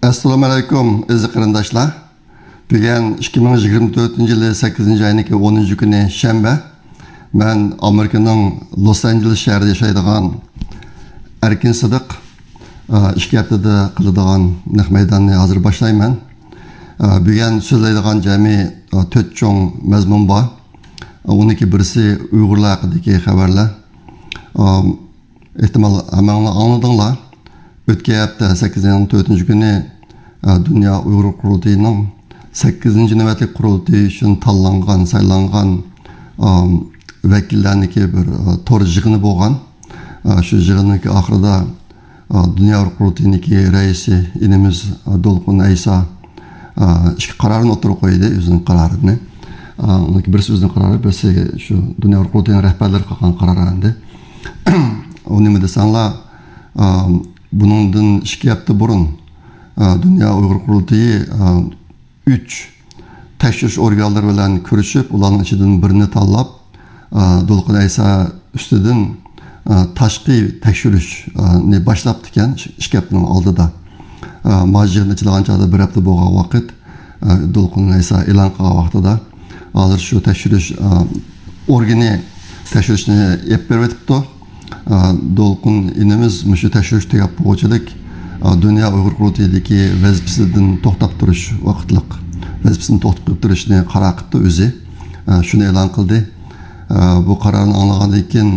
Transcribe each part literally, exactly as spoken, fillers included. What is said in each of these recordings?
ئەسسالامۇ ئەلەيكۇم، ئەزىز قېرىنداشلار. بۈگۈن ئىككى مىڭ يىگىرمە تۆتىنچى يىلى سەككىزىنچى ئاينىڭ ئونىنچى كۈنى شەنبە. مەن ئامېرىكىنىڭ لوس ئانژېلېس شەھىرىدە ياشايدىغان ئەركىن سىدىق، ئىككى ھەپتىدە قىلىدىغان نەق مەيداننى ھازىر باشلايمەن. بۈگۈن سۆزلەيدىغان جەمئىي تۆت چوڭ مەزمۇن بار. ئۇنىڭكى بىرسى ئۇيغۇرلار ھەققىدىكى خەۋەرلەر. ئېھتىمال ھەممەڭلار ئاڭلىدىڭلار. ئۆتكەن ھەپتە سەككىزىنچى ئاينىڭ تۆتىنچى كۈنى، ئە، دۇنيا ئۇيغۇر قۇرۇلتىيىنىڭ سەككىزىنچى نۆۋەتلىك قۇرۇلتىيى ئۈچۈن تاللانغان، سايلانغان، ئام، ۋەكىللەرنىڭكى بىر، ئە، تور يىغىنى بولغان. ئە، شۇ يىغىننىڭكى ئاخىرىدا، ئە، دۇنيا ئۇيغۇر قۇرۇلتىيىنىڭكى رەئىسى ئىنىمىز، ئە، دولقۇن ئەيسا، ئە، ئىككى قارارنى ئوتتۇرىغا قويدى، ئۆزىنىڭ قارارىنى. ئە، ئۇنىڭكى بىرسى ئۆزىنىڭ قارارى، بىرسى شۇ دۇنيا ئۇيغۇر قۇرۇلتىيىنىڭ رەھبەرلىرى قىلغان قارار ئەمدى. ئۇ نېمە دېسەڭلار، ئا، بۇنىڭدىن ئىككى ھەپتە بۇرۇن، ئا، دۇنيا ئۇيغۇر قۇرۇلتىيى، ئا، ئۈچ تەكشۈرۈش ئورگانلىرى بىلەن كۆرۈشۈپ، ئۇلارنىڭ ئىچىدىن بىرنى تاللاپ، ئا، دولقۇن ئەيسا ئۈستىدىن، ئا، تاشقى تەكشۈرۈشنى باشلاپتىكەن ئىككى ھەپتىنىڭ ئالدىدا. ئا، مانا يىغىن ئېچىلغان چاغدا بىر ھەپتە بولغان ۋاقىت. ئە، دولقۇن ئەيسا ئېلان قىلغان ۋاقتىدا، ھازىر شۇ تەكشۈرۈش، ئە، ئورگىنى تەكشۈرۈشنى ئېلىپ بېرىۋېتىپتۇ. ئە، دولقۇن ئىنىمىز مۇشۇ تەكشۈرۈش تۈگەپ بولغۇچىلىك، ئە، دۇنيا ئۇيغۇر قۇرۇلتىيىدىكى ۋەزىپىسىدىن توختاپ تۇرۇش ۋاقىتلىق، ۋەزىپىسىنى توختىتىپ قويۇپ تۇرۇشنى قارار قىپتۇ ئۆزى. ئە، شۇنى ئېلان قىلدى. ئە، بۇ قارارنى ئاڭلىغاندىن كېيىن،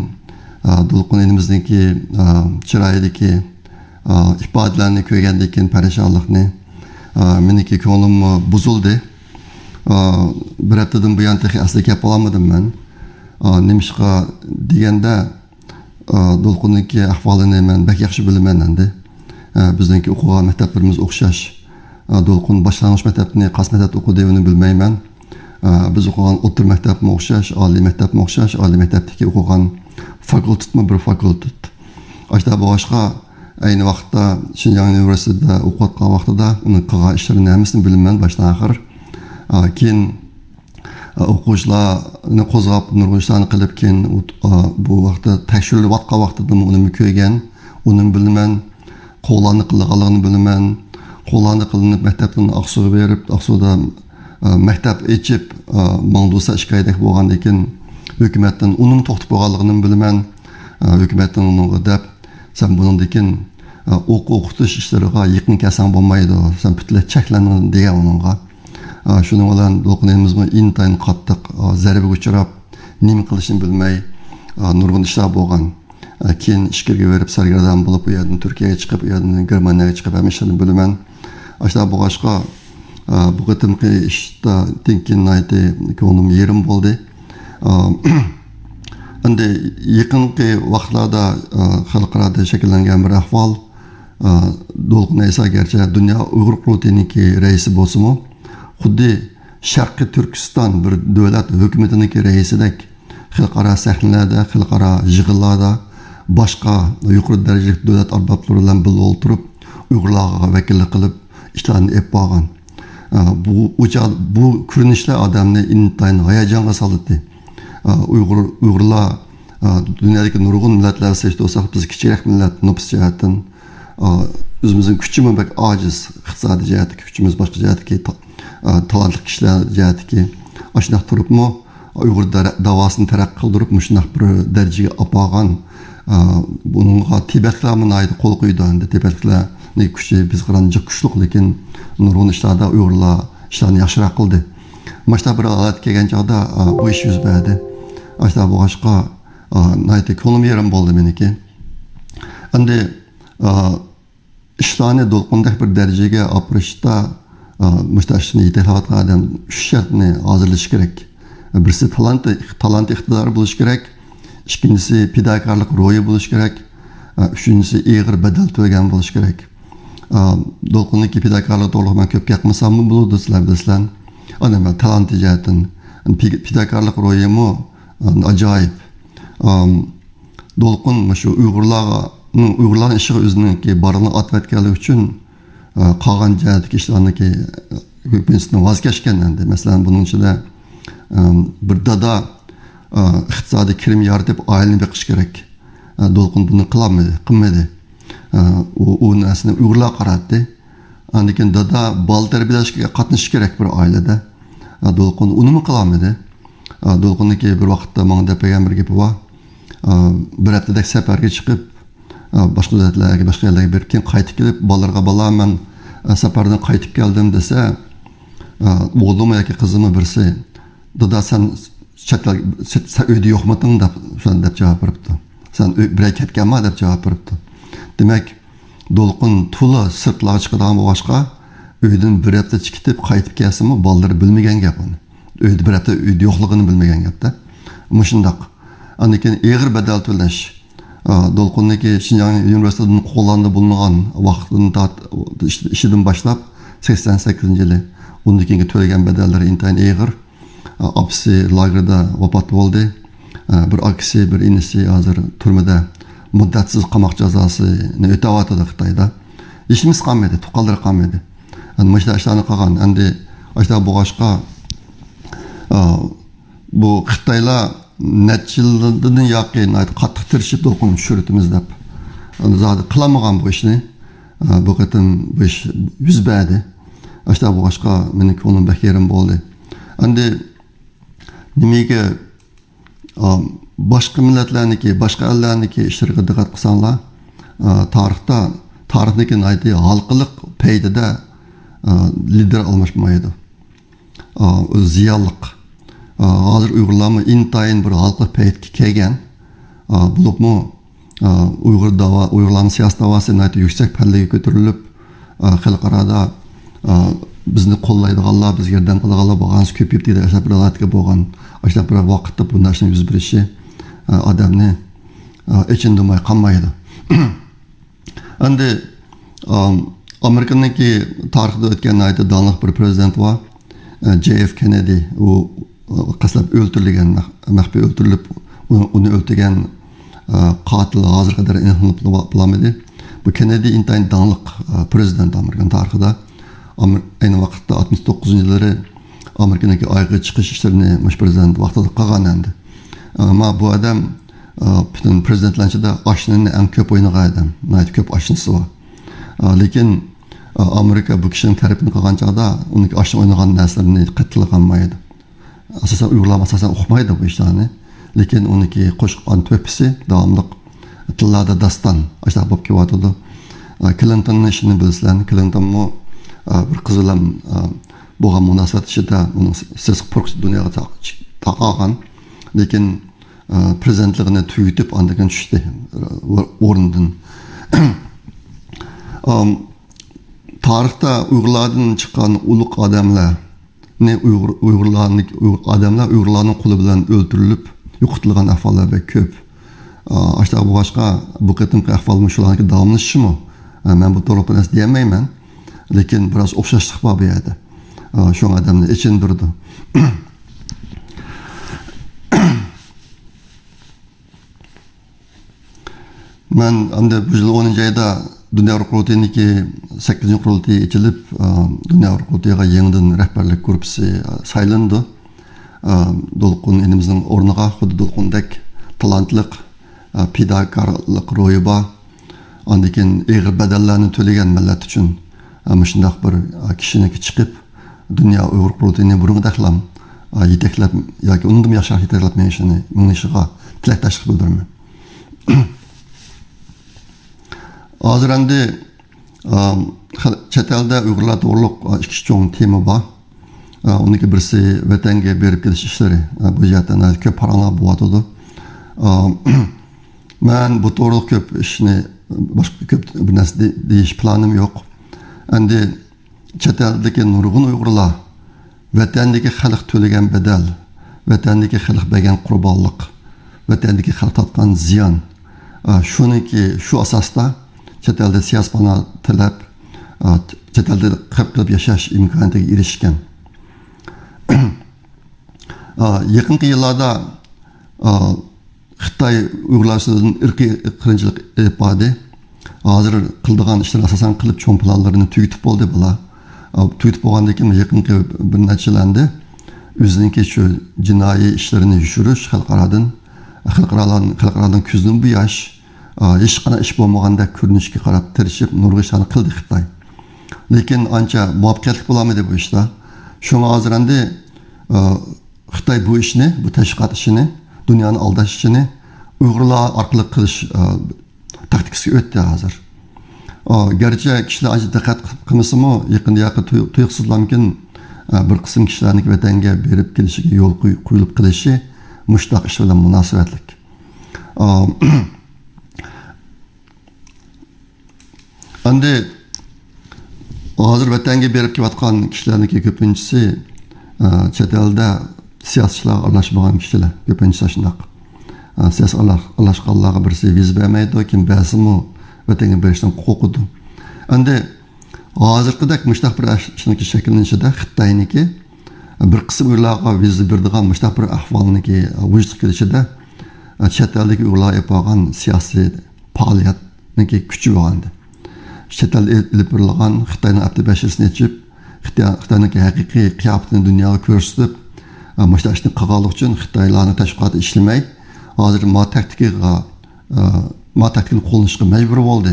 ئە، دولقۇن ئىنىمىزنىڭكى، ئە، چىرايىدىكى ئا، ئىپادىلەرنى كۆرگەندىن كېيىن پەرىشانلىقنى، ئا، مېنىڭكى كۆڭلۈممۇ بۇزۇلدى. ئا، بىر ھەپتىدىن بۇيان تېخى ئەسلىگە كەپ بولالمىدىم مەن. ئا، نېمىشقا دېگەندە، ئا، دولقۇننىڭكى ئەھۋالىنى مەن بەك ياخشى بىلىمەن ئەمدى. ئا، بىزنىڭكى ئوقۇغان مەكتەپلىرىمىز ئوخشاش. ئا، دولقۇن باشلانغۇچ مەكتەپنى قايسى مەكتەپتە ئوقۇدى، ئۇنى بىلمەيمەن. ئا، بىز ئوقۇغان ئوتتۇرا مەكتەپمۇ ئوخشاش، ئالىي مەكتەپمۇ ئوخشاش، ئالىي مەكتەپتىكى ئوقۇغان فاكۇلتېتمۇ بىر فاكۇلتېت. ئاشۇنداق بولغاچقا، ئەينى ۋاقىتتا شىنجاڭ ئۇنىۋېرسىتېتىدا ئوقۇۋاتقان ۋاقتىدا ئۇنىڭ قىلغان ئىشلىرىنى ھەممىسىنى بىلىمەن باشتىن ئاخىر. ئا، كېيىن، ئا، ئوقۇغۇچىلارنى قوزغاپ، نۇرغۇن ئىشلارنى قىلىپ، كېيىن ئۇ، ئا، بۇ ۋاقىتتا تەكشۈرۈلۈۋاتقان ۋاقتىدىمۇ ئۇنىمۇ كۆرگەن، ئۇنىمۇ بىلىمەن. قوغلاندى قىلىدىغانلىقىنى بىلىمەن. قوغلاندى قىلىنىپ، مەكتەپتىن ئاقسۇغا بېرىپ، ئاقسۇدا، ئا، مەكتەپ ئېچىپ، ئا، ماڭدۇسا ئىككى ئايدەك بولغاندىن كېيىن، ھۆكۈمەتتىن ئۇنىمۇ توختىتىپ قويغانلىقىنىمۇ بىلىمەن. ئا، ھۆكۈمەتتىن ئۇنىڭغا دەپ، سەن بۇنىڭدىن كېيىن، ئا، ئوقۇ ئوقۇتۇش ئىشلىرىغا يېقىن كەلسەڭ بولمايدۇ، سەن پۈتۈنلەي چەكلەندىڭ دېگەن ئۇنىڭغا. ئا، شۇنىڭ بىلەن دولقۇن ئىنىمىزمۇ ئىنتايىن قاتتىق، ئا، زەربىگە ئۇچراپ، نېمە قىلىشىنى بىلمەي، ئا، نۇرغۇن ئىشلار بولغان. ئە، كېيىن ئىچكىرىگە بېرىپ سەرگەردان بولۇپ، ئۇ يەردىن تۈركىيەگە چىقىپ، ئۇ يەردىن گېرمانىيەگە چىقىپ، ھەممە ئىشلارنى بىلىمەن. ئاشۇنداق بولغاچقا، ئە، بۇ قېتىمقى ئىشتىن كېيىن ناھايىتى كۆڭلۈم يېرىم بولدى. ئە، ئەمدى يېقىنقى ۋاقىتلاردا، ئە، خەلقئارادا شەكىللەنگەن بىر ئەھۋال، ئە، دولقۇن ئەيسا گەرچە دۇنيا ئۇيغۇر قۇرۇلتىيىنىڭكى رەئىسى بولسىمۇ، خۇددى شەرقىي تۈركىستان بىر دۆلەت ھۆكۈمىتىنىڭكى رەئىسىدەك خەلقئارا سەھنىلەردە، خەلقئارا يىغىنلاردا، باشقا يۇقىرى دەرىجىلىك دۆلەت ئەربابلىرى بىلەن بىللە ئولتۇرۇپ، ئۇيغۇرلارغا ۋەكىللىك قىلىپ، ئىشلارنى ئېلىپ بارغان. ئا، بۇ، ئۇ چاغ-، بۇ كۆرۈنۈشلەر ئادەمنى ئىنتايىن ھاياجانغا سالاتتى. ئا، ئۇيغۇر، ئۇيغۇرلار، ئا، دۇنيادىكى نۇرغۇن مىللەتلەر سېلىشتۇرساق، بىز كىچىكرەك مىللەت، نوپۇس جەھەتتىن. ئا، ئۆزىمىزنىڭ كۈچىمۇ بەك ئاجىز، ئىقتىسادىي جەھەتتىكى كۈچىمىز، باشقا جەھەتتىكى تا-، ئا، تالانتلىق كىشىلەر جەھەتتىكى. ئاشۇنداق تۇرۇپمۇ ئۇيغۇر دەر-، داۋاسىنى تەرەققىي قىلدۇرۇپ، مۇشۇنداق بىر دەرىجىگە ئاپارغان. ئا، بۇنىڭغا تىبەتلەرمۇ ناھايىتى قول قويىدۇ. ئەمدى تىبەتلەرنىڭ كۈچى بىزگە قارىغاندا جىق كۈچلۈك، لېكىن نۇرغۇن ئىشلاردا ئۇيغۇرلار ئىشلارنى ياخشىراق قىلدى. مۇشۇنداق بىر ھالەتكە كەلگەن چاغدا، ئا، بۇ ئىش يۈز بەردى. ئاشۇنداق بولغاچقا، ئا، ناھايىتى كۆڭلۈم يېرىم بولدى مېنىڭكى. ئەمدى، ئا، ئىشلارنى دولقۇندەك بىر دەرىجىگە ئاپىرىشتا، ئا، مۇشۇنداق ئىشنى يېتەكلەۋاتقان ئادەم ئۈچ شەرتنى ھازىرلىشى كېرەك. بىرسى تالانت، تالانت ئىقتىدارى بولۇشى كېرەك. ئىككىنچىسى پىداكارلىق روھى بولۇشى كېرەك. ئا، ئۈچىنچىسى ئېغىر بەدەل تۆلىگەن بولۇشى كېرەك. ئا، دولقۇننىڭكى پىداكارلىقى توغرىلىق مەن كۆپ گەپ قىلمىساممۇ بولىدۇ، سىلەر بىلىسىلەر. ئەنە مەن تالانت جەھەتتىن، پى-، پىداكارلىق روھىمۇ، ئا، ئاجايىپ. ئام، دولقۇن مۇشۇ ئۇيغۇرلارنىڭ، ئۇيغۇرلارنىڭ ئىشىغا ئۆزىنىڭكى بارلىقىنى ئاتىۋەتكەنلىكى ئۈچۈن، ئە، قالغان جەھەتتىكى ئىشلارنىڭكى، ئە، كۆپىنچىسىدىن ۋاز كەچكەن ئەمدى. مەسىلەن، بۇنىڭ ئىچىدە، ئەم، بىر دادا، ئە، ئىقتىسادىي كىرىم يارىتىپ ئائىلىنى بېقىش كېرەك. ئە، دولقۇن بۇنى قىلالمىدى، قىلمىدى. ئە، ئۇ، ئۇ نەرسىنى ئۇيغۇرلارغا قاراتتى. ئاندىن كېيىن دادا بالا تەربىيەلەشكە قاتنىشىشى كېرەك بىر ئائىلىدە. ئا، دولقۇن ئۇنىمۇ قىلالمىدى. ئا، دولقۇننىڭكى بىر ۋاقىتتا ماڭا دەپ بەرگەن بىر گېپى بار. ئا، بىر ھەپتىدەك سەپەرگە چىقىپ، ئا، باشقا دۆلەتلەرگە، باشقا يەرلەرگە بېرىپ، كېيىن قايتىپ كېلىپ، بالىلىرىغا، «بالام، مەن، ئا، سەپەردىن قايتىپ كەلدىم» دېسە، ئا، ئوغلىمۇ ياكى قىزىمۇ بىرسى، «دادا، سەن چەت ئەل، سەن ئۆيدە يوقمىدىڭ؟» دەپ، دەپ جاۋاب بېرىپتۇ. «سەن ئۆي، بىرەر كەتكەنما؟» دەپ جاۋاب بېرىپتۇ. دېمەك، دولقۇن تولا سىرتلارغا چىقىدىغان بولغاچقا، ئۆيدىن بىر ھەپتە چىقىپ قايتىپ كەلسىمۇ، بالىلىرى بىلمىگەن گەپ ئۇنى. ئۆيدە بىر ھەپتە ئۆيدە يوقلۇقىنى بىلمىگەن گەپتە. مۇشۇنداق. ئاندىن كېيىن ئېغىر بەدەل تۆلەش. ئا، دولقۇننىڭكى شىنجاڭ ئۇنىۋېرسىتېتىدىن قوغلاندى بولۇنغان ۋاقتىدىن تارت-، ئىش-، ئىشىدىن باشلاپ، سەكسەن سەككىزىنچى يىلى، ئۇندىن كېيىنكى تۆلىگەن بەدەللىرى ئىنتايىن ئېغىر. ئاپىسى لاگېردا ۋاپات بولدى. بىر ئاكىسى، بىر ئىنىسى ھازىر تۈرمىدە مۇددەتسىز قاماق جازاسىنى ئۆتەۋاتىدۇ خىتايدا. ھېچنېمىسى قالمىدى، تۇغقانلىرى قالمىدى. ئەنە مۇشۇنداق ئىشلارنى قىلغان. ئەمدى ئاشۇنداق بولغاچقا، ئا، بۇ خىتايلار نەچچە يىلدىن ياقى ناھايىتى قاتتىق تىرىشىپ دولقۇننى چۈشۈرۈۋېتىمىز دەپ. ئەنە زادى قىلالمىغان بۇ ئىشنى. ئا، بۇ قېتىم بۇ ئىش يۈز بەردى. ئاشۇنداق بولغاچقا مېنىڭ كۆڭلۈم بەك يېرىم بولدى. ئەمدى نېمىگە، ئا، باشقا مىللەتلەرنىكى، باشقا ئەللەرنىكى ئىشلىرىغا دىققەت قىلساڭلار، ئا، تارىختا، تارىخنىڭكى ناھايىتى ھالقىلىق پەيتىدە، ئا، لىدېر ئالماشمايدۇ. ئا، زىيانلىق. ئا، ھازىر ئۇيغۇرلارمۇ ئىنتايىن بىر ھالقىلىق پەيتكە كەلگەن. ئا، بولۇپمۇ، ئا، ئۇيغۇر داۋا-، ئۇيغۇرلارنىڭ سىياسىي داۋاسى ناھايىتى يۈكسەك پەللىگە كۆتۈرۈلۈپ، ئا، خەلقئارادا، ئا، بىزنى قوللايدىغانلار، بىزگە ياردەم قىلىدىغانلار بارغانسېرى كۆپىيىپ كېتىدىغان بىر ھالەتكە بولغان. ئاشۇنداق بىر ۋاقىتتا بۇنداق ئىشنىڭ يۈز بېرىشى، ئا، ئادەمنى، ئا، ئېچىندۇرماي قالمايدۇ. ئەمدى، ئام، ئامېرىكىنىڭكى تارىخىدا ئۆتكەن ناھايىتى داڭلىق بىر پرېزىدېنت بار. ئە، جېي ئېف كېننېدى. ئۇ، ئە، قەستلەپ ئۆلتۈرۈلگەن، مەخ-، مەخپىي ئۆلتۈرۈلۈپ، ئۇنى، ئۇنى ئۆلتۈرگەن، ئە، قاتىل ھازىرغا قەدەر ئېنىقلىنىپ بولالمىدى. بۇ كېننېدى ئىنتايىن داڭلىق، ئە، پرېزىدېنت ئامېرىكىنىڭ تارىخىدا. ئامېر-، ئەينى ۋاقىتتا ئاتمىش توققۇزىنچى يىللىرى ئامېرىكىنىڭكى ئايغا چىقىش ئىشلىرىنى مۇشۇ پرېزىدېنت ۋاقتىدا قىلغان ئەمدى. ئەمما بۇ ئادەم، ئا، پۈتۈن پرېزىدېنتلار ئىچىدە ئاشنىنى ئەڭ كۆپ ئوينىغان ئادەم. ناھايىتى كۆپ ئاشنىسى بار. ئا، لېكىن، ئا، ئامېرىكا بۇ كىشىنىڭ تەرىپىنى قىلغان چاغدا ئۇنىڭكى ئاشنى ئوينىغان نەرسىلىرىنى قەتئىي قىلغانمايدۇ. ئاساسەن ئۇيغۇرلار ئاساسەن ئۇقمايدۇ بۇ ئىشلارنى. لېكىن ئۇنىڭكى قوشقان تۆھپىسى داۋاملىق تىللاردا داستان ئاشۇنداق بولۇپ كېلىۋاتىدۇ. ئا، كلىنتوننىڭ ئىشىنى بىلىسىلەر. كلىنتونمۇ، ئا، بىر قىز بىلەن، ئا، بولغان مۇناسىۋەت ئىچىدە ئۇنىڭ سىرتقى پۇرقۇسى دۇنياغا تا-، تارقالغان. لېكىن، ئا، پىرېزىدېنتلىقىنى تۈگىتىپ، ئاندىن كېيىن چۈشتى، ئا، ئورنىدىن. ئام، تارىختا ئۇيغۇرلاردىن چىققان ئۇلۇغ ئادەملەرنى ئۇيغۇر، ئۇيغۇرلارنى، ئۇيغۇر ئادەملەر ئۇيغۇرلارنىڭ قولى بىلەن ئۆلتۈرۈلۈپ، يوقىتىلغان ئەھۋاللار بەك كۆپ. ئا، ئاشۇنداق بولغاچقا، بۇ قېتىمقى ئەھۋالمۇ شۇلارنىڭكى داۋاملىشىشىمۇ؟ ئا، مەن بۇ توغرىلىق بىر نەرسە دېيەلمەيمەن. لېكىن بىراز ئوخشاشلىق بار بۇ يەردە. ئا، شۇڭا ئادەمنى ئېچىندۇرىدۇ. مەن ئەمدى بۇ يىل ئونىنچى ئايدا دۇنيا ئۇيغۇر قۇرۇلتىيىنىڭكى سەككىزىنچى قۇرۇلتىيى ئېچىلىپ، ئا، دۇنيا ئۇيغۇر قۇرۇلتىيىغا يېڭىدىن رەھبەرلىك گۇرۇپپىسى، ئا، سايلىنىدۇ. ئا، دولقۇن ئىنىمىزنىڭ ئورنىغا خۇددى دولقۇندەك تالانتلىق، ئا، پىداكارلىق روھى بار، ئاندىن كېيىن ئېغىر بەدەللەرنى تۆلىگەن مىللەت ئۈچۈن، ئا، مۇشۇنداق بىر، ئا، كىشىنىڭكى چىقىپ، دۇنيا ئۇيغۇر قۇرۇلتىيىنى بۇرۇنقىدەكلا، ئا، يېتەكلەپ ياكى ئۇنىڭدىنمۇ ياخشىراق يېتەكلەپ مېڭىشىنى، مېڭىشىغا تىلەكداشلىق بىلدۈرىمەن. ھازىر ئەمدى، ئا، خەل-، چەت ئەلدە ئۇيغۇرلار توغرۇلۇق، ئا، ئىككى چوڭ تېما بار. ئا، ئۇنىڭكى بىرسى ۋەتەنگە بېرىپ كېلىش ئىشلىرى. ئا، بۇ جەھەتتە ناھايىتى كۆپ پاراڭلار بولۇۋاتىدۇ. ئا، مەن بۇ توغرىلىق كۆپ ئىشنى، باشقا كۆپ بىر نەرسە دې-، دېيىش پىلانىم يوق. ئەمدى چەت ئەلدىكى نۇرغۇن ئۇيغۇرلار ۋەتەندىكى خەلق تۆلىگەن بەدەل، ۋەتەندىكى خەلق بەرگەن قۇربانلىق، ۋەتەندىكى خەلق تارتقان زىيان، ئا، شۇنىڭكى، شۇ ئاساستا چەت ئەلدە سىياسىي پاناھ تىلەپ، ئا، چەت ئەلدە قېلىپ ياشاش ئىمكانىيىتىگە ئېرىشكەن. ئا، يېقىنقى يىللاردا، ئا، خىتاي ئۇيغۇرلار ئۈستىدىن ئىرقىي قىرغىنچىلىق ئېلىپ باردى. ھازىر قىلىدىغان ئىشلىرىنى ئاساسەن قىلىپ، چوڭ پىلانلىرىنى تۈگىتىپ بولدى بۇلار. ئا، تۈگىتىپ بولغاندىن كېيىن يېقىنقى بىر نەچچە يىل ئەمدى ئۆزىنىڭكى شۇ جىنايى ئىشلىرىنى يوشۇرۇش، خەلقئارادىن، خەلقئارالارنىڭ، خەلقئارادىن كۆزىنى بوياش، ئا، ھېچقانداق ئىش بولمىغاندەك كۆرۈنۈشكە قاراپ تىرىشىپ، نۇرغۇن ئىشلارنى قىلدى خىتاي. لېكىن ئانچە مۇۋەپپەقىيەتلىك بولالمىدى بۇ ئىشتا. شۇڭا ھازىر ئەمدى، ئە، خىتاي بۇ ئىشنى، بۇ تەشۋىقات ئىشىنى، دۇنيانى ئالداش ئىشىنى ئۇيغۇرلار ئارقىلىق قىلىش، ئە، تاكتىكىسىغا ئۆتتى ھازىر. ئا، گەرچە كىشىلەر ئانچە دىققەت قىلمىسىمۇ، يېقىندا ياقى تۇي-، تۇيۇقسىزلامكىن، ئە، بىر قىسىم كىشىلەرنىڭ ۋەتەنگە بېرىپ كېلىشىگە يول قوي-، قويۇلۇپ قېلىشى مۇشۇنداق ئىش بىلەن مۇناسىۋەتلىك. ئا، ئەمدى ھازىر ۋەتەنگە بېرىپ كېلىۋاتقان كىشىلەرنىڭكى كۆپىنچىسى، ئە، چەت ئەلدە سىياسىي ئىشلارغا ئارىلاشمىغان كىشىلەر، كۆپىنچىسى شۇنداق. ئە، سىياسىي ئارىلاش-، ئارىلاشقانلارغا بىرسى ۋىزا بەرمەيدۇ، كىم بەرسىمۇ ۋەتەنگە بېرىشتىن قورقىدۇ. ئەمدى ھازىرقىدەك مۇشۇنداق بىر ئىشنىڭكى شەكىللىنىشىدە خىتاينىڭكى بىر قىسىم ئۇيغۇرلارغا ۋىزا بېرىدىغان مۇشۇنداق بىر ئەھۋالنىڭكى ۋۇجۇدقا كېلىشىدە، چەت ئەلدىكى ئۇيغۇرلار ئېلىپ بارغان سىياسىي پائالىيەتنىڭكى كۈچى بولغانىدى. چەت ئەلدە ئېلىپ بېرىلغان خىتاينىڭ ئەپتى بەشىرىسىنى ئېچىپ، خىتاي-، خىتاينىڭكى ھەقىقىي قىياپىتىنى دۇنياغا كۆرسىتىپ، مۇشۇنداق ئىشنى قىلغانلىقى ئۈچۈن خىتايلارنىڭ تەشۋىقاتى ئىشلىمەي، ھازىر ما تاكتىكىغا، ما تاكتىكىنى قوللىنىشقا مەجبۇر بولدى.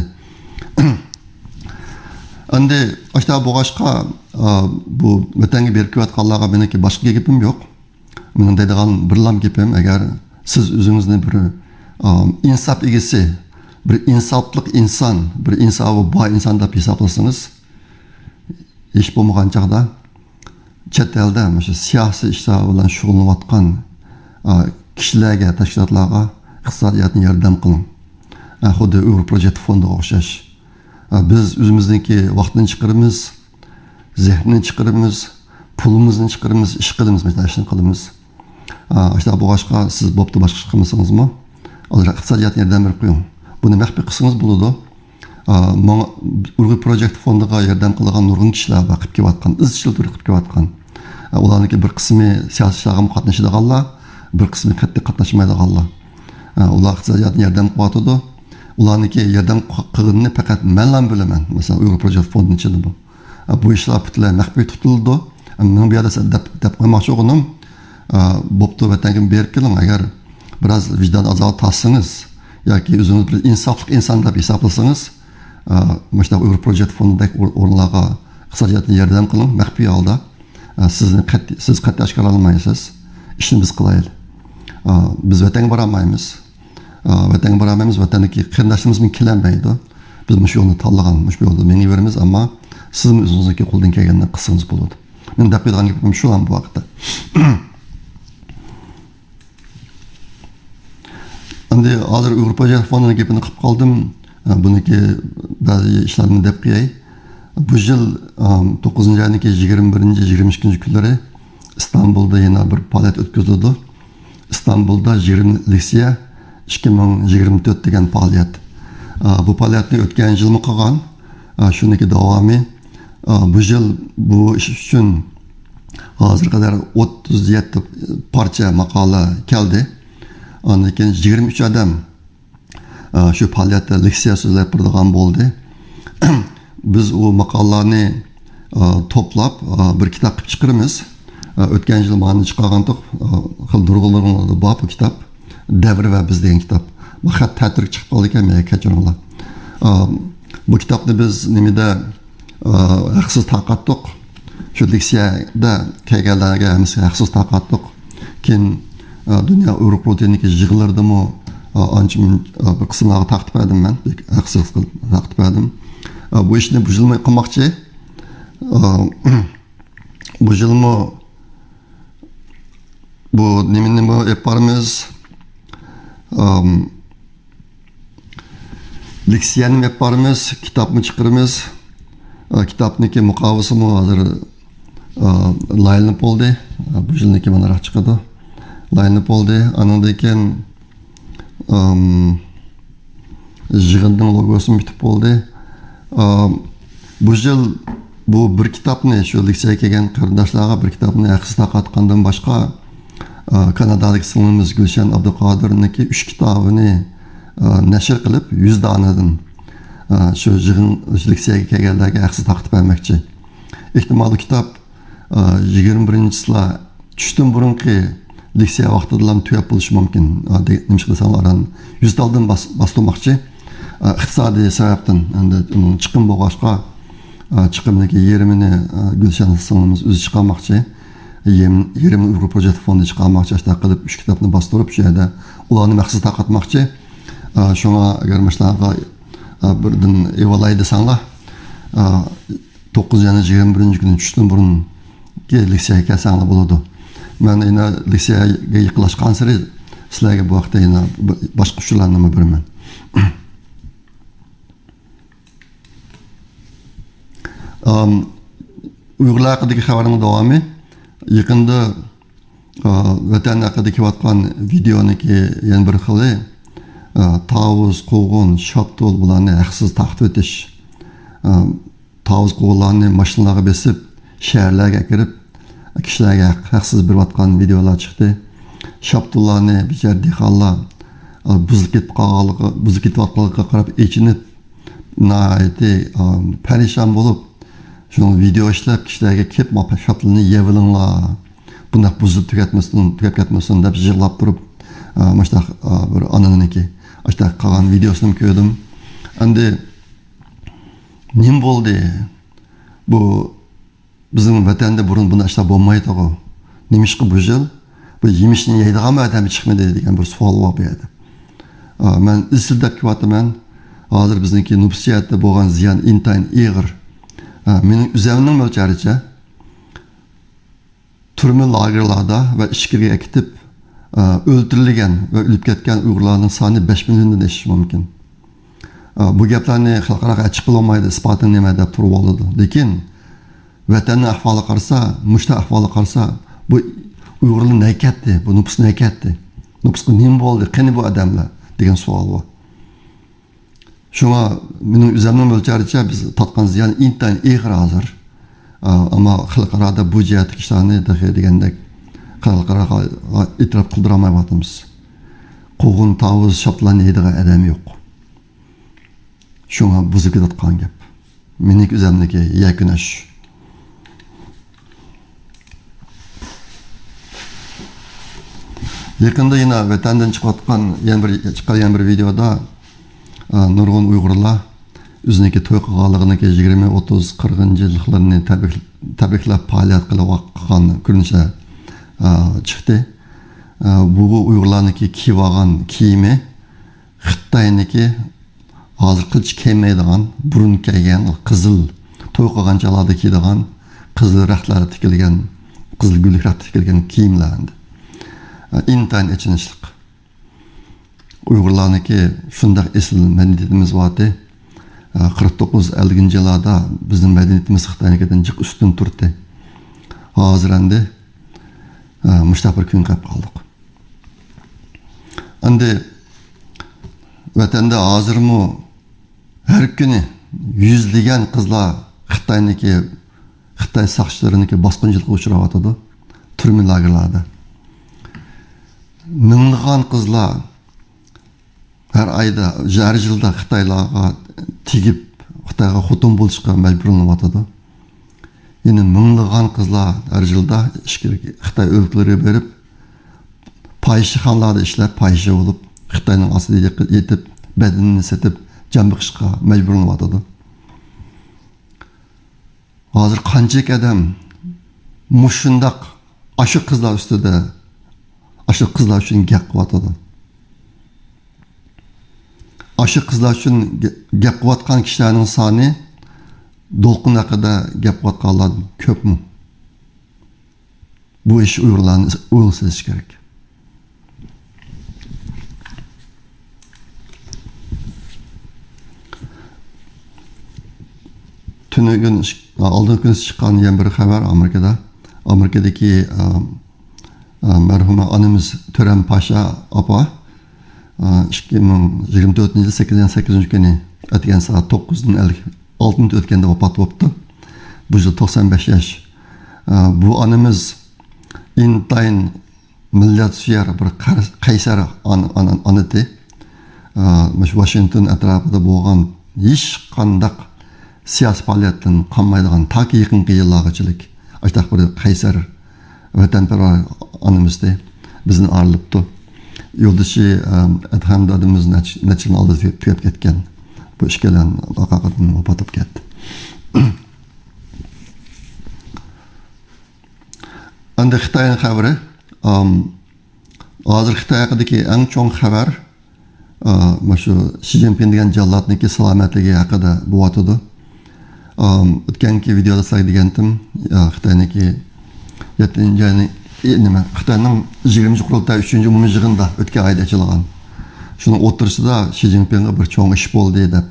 ئەمدى ئاشۇنداق بولغاچقا، بۇ ۋەتەنگە بېرىپ كېلىۋاتقانلارغا مېنىڭكى باشقا گېپىم يوق. مېنىڭ دەيدىغان بىرلام گېپىم، ئەگەر سىز ئۆزىڭىزنى بىر، ئا، ئىنساپ ئىگىسى، بىر ئىنساپلىق ئىنسان، بىر ئىنسابى بار ئىنسان دەپ ھېسابلىسىڭىز، ھېچ بولمىغان چاغدا چەت ئەلدە مۇشۇ سىياسىي ئىشلار بىلەن شۇغۇللىنىۋاتقان، ئا، كىشىلەرگە، تەشكىلاتلارغا ئىقتىسادىياتنى ياردەم قىلىڭ. ئا، خۇددى ئۇيغۇر پروجېكت فوندىغا ئوخشاش. ئا، بىز ئۆزىمىزنىڭكى ۋاقتىنى چىقىرىمىز، زېھنىنى چىقىرىمىز، پۇلىمىزنى چىقىرىمىز، ئىش قىلىمىز، مۇشۇنداق ئىشنى قىلىمىز. ئا، ئاشۇنداق بولغاچقا، سىز بوپتۇ، باشقا ئىش قىلمىسىڭىزمۇ، ئازراق ئىقتىسادىياتنى ياردەم بېرىپ قويۇڭ. بۇنى مەخپىي قىلسىڭىز بولىدۇ. ئا، ماڭا ئۇيغۇر پروجېكت فوندىغا ياردەم قىلىدىغان نۇرغۇن كىشىلەر بار، قىلىپ كېلىۋاتقان، ئىزچىل تۈردە قىلىپ كېلىۋاتقان. ئا، ئۇلارنىڭكى بىر قىسمى سىياسىي ئىشلارغىمۇ قاتنىشىدىغانلار، بىر قىسمى قەتئىي قاتناشمايدىغانلار. ئا، ئۇلار ئىقتىسادىياتنى ياردەم قىلىۋاتىدۇ. ئۇلارنىڭكى ياردەم قىلغىنىنى پەقەت مەنلا بىلىمەن. مەسىلەن، ئۇيغۇر پروجېكت فوندىنىڭ ئىچىدىمۇ. ئە، بۇ ئىشلار پۈتۈنلەي مەخپىي تۇتۇلىدۇ. ئە، مېنىڭ بۇ يەردە سە-، دەپ، دەپ قويماقچى بولغىنىم، ئە، بوپتۇ، ۋەتەنگە بېرىپ كېلىڭ. ئەگەر بىراز ۋىجدان ئازابى تارتسىڭىز ياكى ئۆزىڭىز بىر ئىنساپلىق ئىنسان دەپ ھېسابلىسىڭىز، ئە، مۇشۇنداق ئۇيغۇر پروجېكت فوندىدەك ئور-، ئورۇنلارغا ئىقتىسادىياتنى ياردەم قىلىڭ، مەخپىي ھالدا. ئە، سىزنى قەتئىي، سىز قەتئىي ئاشكارىلىمايسىز. ئىشنى بىز قىلايلى. ئە، بىز ۋەتەنگە بارالمايمىز. ئا، ۋەتەنگە بارالمايمىز، ۋەتەندىكى قېرىنداشلىرىمىزمۇ كېلەلمەيدۇ. بىز مۇشۇ يولنى تاللىغان، مۇشۇ يولدا مېڭىۋېرىمىز، ئەمما سىزمۇ ئۆزىڭىزنىڭكى قولدىن كەلگەننى قىلسىڭىز بولىدۇ. مېنىڭ دەپ قويىدىغان گېپىم شۇ بۇ ھەقتە. ئەمدى ھازىر ئۇيغۇر پروجېكت فوندىنىڭ گېپىنى قىلىپ قالدىم. ئا، بۇنىڭكى بەزى ئىشلارنى دەپ قوياي. بۇ يىل، ئام، توققۇزىنچى ئاينىڭكى يىگىرمە بىرىنچى، يىگىرمە ئىككىنچى كۈنلىرى ئىستانبۇلدا يەنە بىر پائالىيەت ئۆتكۈزۈلىدۇ. ئىستانبۇلدا يىگىرمە لېكسىيە ئىككى مىڭ يىگىرمە تۆت دېگەن پائالىيەت. ئا، بۇ پائالىيەتنى ئۆتكەن يىلمۇ قىلغان. ئا، شۇنىڭكى داۋامى. ئا، بۇ يىل بۇ ئىش ئۈچۈن ھازىرغا قەدەر ئوتتۇز يەتتە پارچە ماقالە كەلدى. ئاندىن كېيىن يىگىرمە ئۈچ ئادەم ئا، شۇ پائالىيەتتە لېكسىيە سۆزلەپ بېرىدىغان بولدى. بىز ئۇ ماقالىلارنى، ئا، توپلاپ، ئا، بىر كىتاب قىلىپ چىقىرىمىز. ئا، ئۆتكەن يىل مانا چىقارغانتۇق، ئا، خېلى نۇرغۇنلىرىڭلاردا بار بۇ كىتاب. دەۋر ۋە بىز دېگەن كىتاب. بۇ خەت تەتۈرگە چىقىپ قالىدىكەن، مېنى كەچۈرۈڭلار. ئا، بۇ كىتابنى بىز نېمىدە، ئا، ھەقسىز تارقاتتۇق. شۇ لېكسىيەدە كەلگەنلەرگە ھەممىسىگە ھەقسىز تارقاتتۇق. كېيىن، ئا، دۇنيا ئۇيغۇر قۇرۇلتىيىنىڭكى يىغىنلىرىدىمۇ، ئا، ئانچە مۇن-، ئا، بىر قىسىملارغا تارقىتىپ بەردىم مەن. بەك ھەقسىز قىلىپ تارقىتىپ بەردىم. ئا، بۇ ئىشنى بۇ يىلمۇ قىلماقچى. ئا، بۇ يىلمۇ بۇ نېمىنىمۇ ئېلىپ بارىمىز. ئام، لېكسىيەنى ئېلىپ بارىمىز، كىتابمۇ چىقىرىمىز. ئا، كىتابنىڭكى مۇقاۋىسىمۇ ھازىر، ئا، لايىھەلىنىپ بولدى. ئا، بۇ يىلنىڭكى ماناراق چىقىدۇ. لايىھەلىنىپ بولدى. ئانىڭدىن كېيىن، ئام، يىغىننىڭ لوگوسىمۇ پۈتۈپ بولدى. ئا، بۇ يىل بۇ بىر كىتابنى، شۇ لېكسىيەگە كەلگەن قېرىنداشلارغا بىر كىتابنى ھەقسىز تارقاتقاندىن باشقا، ئا، كانادادىكى سىڭلىمىز گۈلشەن ئابدۇقادىرنىڭكى ئۈچ كىتابىنى، ئا، نەشر قىلىپ، يۈز دانىدىن، ئا، شۇ يىغىن، شۇ لېكسىيەگە كەلگەنلەرگە ھەقسىز تارقىتىپ بەرمەكچى. ئېھتىمال، بۇ كىتاب، ئا، يىگىرمە بىرىنچى چىسلا چۈشتىن بۇرۇنقى لېكسىيە ۋاقتىدىلا تۈگەپ بولۇشى مۇمكىن. ئا، دې-، نېمىشقا دېسەڭلار، ئاران يۈز تالدىن باس-، باستۇرماقچى. ئا، ئىقتىسادىي سەۋەبتىن، ئەمدى ئۇنىڭ چىقىمى بولغاچقا، ئا، چىقىمدىكى يېرىمىنى، ئا، گۈلشەن سىڭلىمىز ئۆزى چىقارماقچى. يېم-، يېرىمىنى ئۇيغۇر پروجېكت فوندى چىقارماقچى. شۇنداق قىلىپ ئۈچ كىتابنى باستۇرۇپ، شۇ يەردە ئۇلارنى مەخسۇس تارقاتماقچى. ئا، شۇڭا ئەگەر مۇشۇلارغا، ئا، بىردىن ئېۋالاي دېسەڭلار، ئا، توققۇزىنچى ئاينىڭ يىگىرمە بىرىنچى كۈنى چۈشتىن بۇرۇن لېكسىيەگە كەلسەڭلار بولىدۇ. مەن يەنە لېكسىيەگە يېقىنلاشقانسېرى سىلەرگە بۇ ھەقتە يەنە باشقا ئۇچۇرلارنىمۇ بېرىمەن. ئام، ئۇيغۇرلار ھەققىدىكى خەۋەرنىڭ داۋامى. يېقىندا، ئا، ۋەتەن ھەققىدە كېلىۋاتقان ۋىدېئونىڭكى يەنە بىر خىلى، ئا، تاۋۇز، قوغۇن، شاپتۇل بۇلارنى ھەقسىز تارقىتىۋېتىش. ئا، تاۋۇز، قوغۇنلارنى ماشىنىلارغا بېسىپ، شەھەرلەرگە ئەكىرىپ، كىشىلەرگە ھەق-، ھەقسىز بېرىۋاتقان ۋىدېئولار چىقتى. شاپتۇللارنى بىچارە دېھقانلار، ئا، بۇزۇلۇپ كېتىپ قالغانلىقى، بۇزۇلۇپ كېتىۋاتقانلىقىغا قاراپ ئېچىنىپ، ناھايىتى، ئا، پەرىشان بولۇپ، شۇنىڭ ۋىدېئو ئىشلەپ، كىشىلەرگە كېلىپ، «ما شاپتۇلنى يەۋېلىڭلار، بۇنداق بۇزۇلۇپ تۈگەتمىسۇن، تۈگەپ كەتمىسۇن» دەپ يىغلاپ تۇرۇپ، ئا، مۇشۇنداق، ئا، بىر ئانىنىڭكى ئاشۇنداق قىلغان ۋىدېئوسىنىمۇ كۆردۈم. ئەمدى نېمە بولدى؟ بۇ بىزنىڭ ۋەتەندە بۇرۇن بۇنداق ئىشلار بولمايتتىغۇ. نېمىشقا بۇ يىل بۇ يېمىشنى يەيدىغانمۇ ئادەم چىقمىدى دېگەن بىر سوئال بار بۇ يەردە. ئا، مەن ئىزچىل دەپ كېلىۋاتىمەن. ھازىر بىزنىڭكى نوپۇس جەھەتتە بولغان زىيان ئىنتايىن ئېغىر. ئا، مېنىڭ ئۆزۈمنىڭ مۆلچەرىچە، تۈرمە لاگېرلاردا ۋە ئىچكىرىگە ئەكېتىپ، ئا، ئۆلتۈرۈلگەن ۋە ئۆلۈپ كەتكەن ئۇيغۇرلارنىڭ سانى بەش مىليوندىن ئېشىشى مۇمكىن. ئا، بۇ گەپلەرنى خەلقئاراغا ئېچىپ بولمايدۇ، ئىسپاتىڭ نېمە دەپ تۇرۇۋالىدۇ. لېكىن ۋەتەننىڭ ئەھۋالىغا قارىسا، مۇشۇ ئەھۋالغا قارىسا، بۇ ئۇيغۇرلار نەگە كەتتى، بۇ نوپۇس نەگە كەتتى؟ نوپۇسقا نېمە بولدى؟ قېنى بۇ ئادەملەر؟ دېگەن سوئال بار. شۇڭا مېنىڭ ئۆزۈمنىڭ مۆلچەرىچە بىز تارتقان زىيان ئىنتايىن ئېغىر ھازىر. ئا، ئەمما خەلقئارادا بۇ جەھەتتىكى ئىشلارنى تېخى دېگەندەك خەلقئاراغا ئېتىراپ قىلدۇرالمايۋاتىمىز. قوغۇن، تاۋۇز، شاپتۇللارنى يەيدىغان ئادەم يوق. شۇڭا بۇزۇپ كېتىۋاتقان گەپ. مېنىڭكى ئۆزۈمنىڭكى يەكۈنى شۇ. يېقىندا يەنە ۋەتەندىن چىقىۋاتقان يەنە بىر، چىققان يەنە بىر ۋىدېئودا، ئا، نۇرغۇن ئۇيغۇرلار ئۆزىنىڭكى توي قىلغانلىقىنىڭكى يىگىرمە، ئوتتۇز، قىرىقىنچى يىللىقلىرىنى تەبرىك-، تەبرىكلەپ پائالىيەت قىلىۋاتقان كۆرۈنۈشلەر، ئا، چىقتى. ئا، بۇ ئۇيغۇرلارنىڭكى كىيىۋالغان كىيىمى خىتاينىڭكى ھازىرقىچە كىيمەيدىغان، بۇرۇن كىيگەن قىزىل، توي قىلغان چاغلاردا كىيىدىغان قىزىل رەختلەردە تىكىلگەن، قىزىل گۈللۈك رەختتە تىكىلگەن كىيىملەر ئەمدى. ئىنتايىن ئېچىنىشلىق. ئۇيغۇرلارنىڭكى شۇنداق ئېسىل مەدەنىيىتىمىز بارتى. قىرىق توققۇز، ئەللىكىنچى يىللاردا بىزنىڭ مەدەنىيىتىمىز خىتاينىڭكىدىن جىق ئۈستۈن تۇرتتى. ھازىر ئەمدى، مۇشۇنداق بىر كۈنگە كەپ قالدۇق. ئەمدى ۋەتەندە ھازىرمۇ ھەر كۈنى يۈزلىگەن قىزلار خىتاينىڭكى، خىتاي ساقچىلىرىنىڭكى باسقۇنچىلىقىغا ئۇچراۋاتىدۇ، تۈرمە لاگېرلاردا. مىڭلىغان قىزلار ھەر ئايدا، ھەر يىلدا خىتايلارغا تېگىپ، خىتايغا خوتۇن بولۇشقا مەجبۇرلىنىۋاتىدۇ. يەنە مىڭلىغان قىزلار ھەر يىلدا ئىچكىرى خىتاي ئۆلكىلىرىگە بېرىپ، پاھىشىخانىلاردا ئىشلەپ، پاھىشە بولۇپ، خىتاينىڭ ئاستىدا يېقى-، يېتىپ، بەدىنىنى سېتىپ، جان بېقىشقا مەجبۇرلىنىۋاتىدۇ. ھازىر قانچىلىك ئادەم مۇشۇنداق ئاشۇ قىزلار ئۈستىدە، ئاشۇ قىزلار ئۈچۈن گەپ قىلىۋاتىدۇ. ئاشۇ قىزلار ئۈچۈن گە-، گەپ قىلىۋاتقان كىشىلەرنىڭ سانى دولقۇن ھەققىدە گەپ قىلىۋاتقانلاردىن كۆپمۇ؟ بۇ ئىش ئۇيغۇرلارنى ئويغا سېلىشى كېرەك. تۈنۈگۈن ئىش-، ئالدىنقى كۈنى چىققان يەنە بىر خەۋەر ئامېرىكىدا. ئامېرىكىدىكى، ئا، ئا، مەرھۇمە ئانىمىز تۆرەم پاشا ئاپا، ئا، ئىككى مىڭ يىگىرمە تۆتىنچى يىل سەككىزىنچى، سەككىزىنچى كۈنى ئەتىگەن سائەت توققۇزدىن ئەللىك ئالتە مىنۇت ئۆتكەندە ۋاپات بوپتۇ. بۇ يىل توقسان بەش ياش. ئا، بۇ ئانىمىز ئىنتايىن مىللەتسۆيەر بىر قەر-، قەيسەر ئانا، ئانا، ئانا ئىدى. ئا، مۇشۇ ۋاشىنگتون ئەتراپىدا بولغان ھېچقانداق سىياسىي پائالىيەتتىن قالمايدىغان، تاكى يېقىنقى يىللارغىچىلىك ئاشۇنداق بىر قەيسەر، ۋەتەنپەرۋەر ئانىمىز ئىدى. بىزدىن ئايرىلىپتۇ. يولدىشى، ئا، ئەدھەم دادىمىز نەچ-، نەچچە يىلدىن ئالدىن تۈگەپ، تۈگەپ كەتكەن. بۇ ئىككىيلەن ۋاقەدىن ۋاپات بولۇپ كەتتى. ئەمدى خىتاينىڭ خەۋىرى. ئام، ھازىر خىتاي ھەققىدىكى ئەڭ چوڭ خەۋەر، ئا، مۇشۇ شى جىنپىڭ دېگەن جاللاتنىڭكى سالامەتلىكى ھەققىدە بولۇۋاتىدۇ. ئام، ئۆتكەنكى ۋىدېودا سىلەرگە دېگەنتىم، ئا، خىتاينىڭكى يەتتىنچى ئاينىڭ، ئى، نېمە، خىتاينىڭ يىگىرمىنچى قۇرۇلتاي ئۈچىنچى ئومۇمىي يىغىنىدا ئۆتكەن ئايدا ئېچىلغان. شۇنىڭ ئوتتۇرىسىدا شى جىنپىڭغا بىر چوڭ ئىش بولدى دەپ،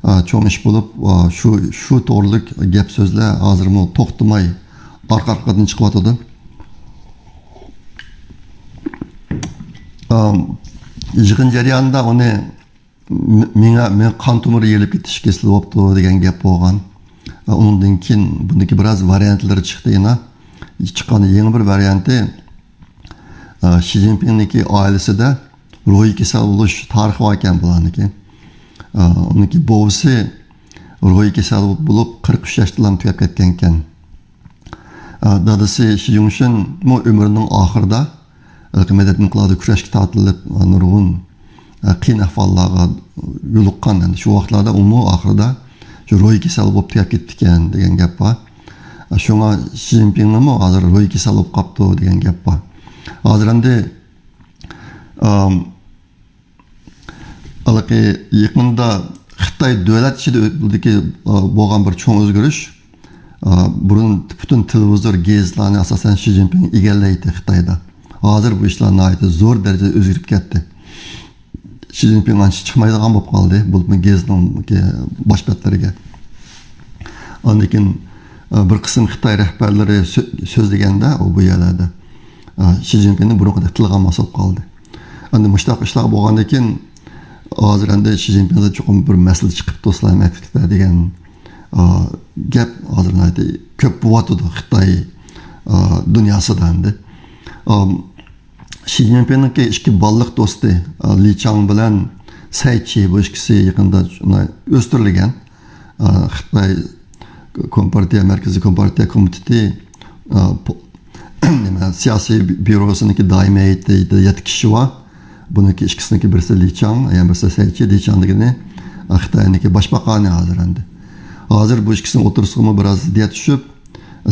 ئا، چوڭ ئىش بولۇپ، ئا، شۇ، شۇ توغرىلىق گەپ سۆزلەر ھازىرمۇ توختىماي ئارقا-ئارقىدىن چىقىۋاتىدۇ. ئا، يىغىن جەريانىدا ئۇنى م-، مېڭە، مېڭە قان تومۇرى يېرىلىپ كېتىش كېسىلى بوپتۇ دېگەن گەپ بولغان. ئا، ئۇنىڭدىن كېيىن بۇنىڭكى بىراز ۋارىيانتلىرى چىقتى يەنە. چىققان يېڭى بىر ۋارىيانتى، ئا، شى جىنپىڭنىڭكى ئائىلىسىدە روھىي كېسەل بولۇش تارىخى بار ئىكەن بۇلارنىڭكى. ئا، ئۇنىڭكى بوۋىسى روھىي كېسەل بولۇپ، قىرىق ئۈچ ياشتىلا تۈگەپ كەتكەن ئىكەن. ئا، دادىسى شى يۇڭشىنمۇ ئۆمرىنىڭ ئاخىرىدا، ئا، مەدەت ئىنقىلابىدا كۈرەشكە تارتىلىپ، ئا، نۇرغۇن، ئا، قىيىن ئەھۋاللارغا يولۇققان. ئەمدى شۇ ۋاقىتلاردا ئۇمۇ ئاخىرىدا شۇ روھىي كېسەل بولۇپ تۈگەپ كېتىپتىكەن دېگەن گەپ بار. ئا، شۇڭا شى جىنپىڭنىمۇ ھازىر روھىي كېسەل بولۇپ قاپتۇ دېگەن گەپ بار. ھازىر ئەمدى، ئام، ھېلىقى يېقىندا خىتاي دۆلەت ئىچىدە ئۆ-، بولغان بىر چوڭ ئۆزگىرىش. ئا، بۇرۇن پۈتۈن تېلېۋىزور، گېزىتلەرنى ئاساسەن شى جىنپىڭ ئىگىلەيتتى خىتايدا. ھازىر بۇ ئىشلار ناھايىتى زور دەرىجىدە ئۆزگىرىپ كەتتى. شى جىنپىڭ ئانچە چىقمايدىغان بولۇپ قالدى، بولۇپمۇ گېزىتنىڭ باش بەتلىرىگە. ئاندىن كېيىن، ئا، بىر قىسىم خىتاي رەھبەرلىرى سۆ-، سۆزلىگەندە، ئۇ بۇ يەرلەردە، ئا، شى جىنپىڭنى بۇرۇنقىدەك تىلغا ئالماس بولۇپ قالدى. ئەمدى مۇشۇنداق ئىشلار بولغاندىن كېيىن، ھازىر ئەمدى شى جىنپىڭدە چوقۇم بىر مەسىلە چىقىپتۇ سالامەتلىكتە دېگەن، ئا، گەپ ھازىر ناھايىتى كۆپ بولۇۋاتىدۇ خىتاي، ئا، دۇنياسىدا ئەمدى. ئا، شى جىنپىڭنىڭكى ئىككى بالىلىق دوستى، ئا، لى چاڭ بىلەن سەي چى، بۇ ئىككىسى يېقىندا ئۆستۈرۈلگەن. ئا، خىتاي كومپارتىيە، مەركىزىي كومپارتىيە كومىتېتى، ئا، پو-، نېمە، سىياسىي بيۇروسىنىڭكى دائىمىي ھەيئىتىدە يەتتە كىشى بار. بۇنىڭكى ئىككىسىنىڭكى بىرسى لى چاڭ، يەنە بىرسى سەي چى. لى چاڭ دېگىنى، ئا، خىتاينىڭكى باشباقانى ھازىر ئەمدى. ھازىر بۇ ئىككىسىنىڭ ئوتتۇرىسىغىمۇ بىراز زىددىيەت چۈشۈپ،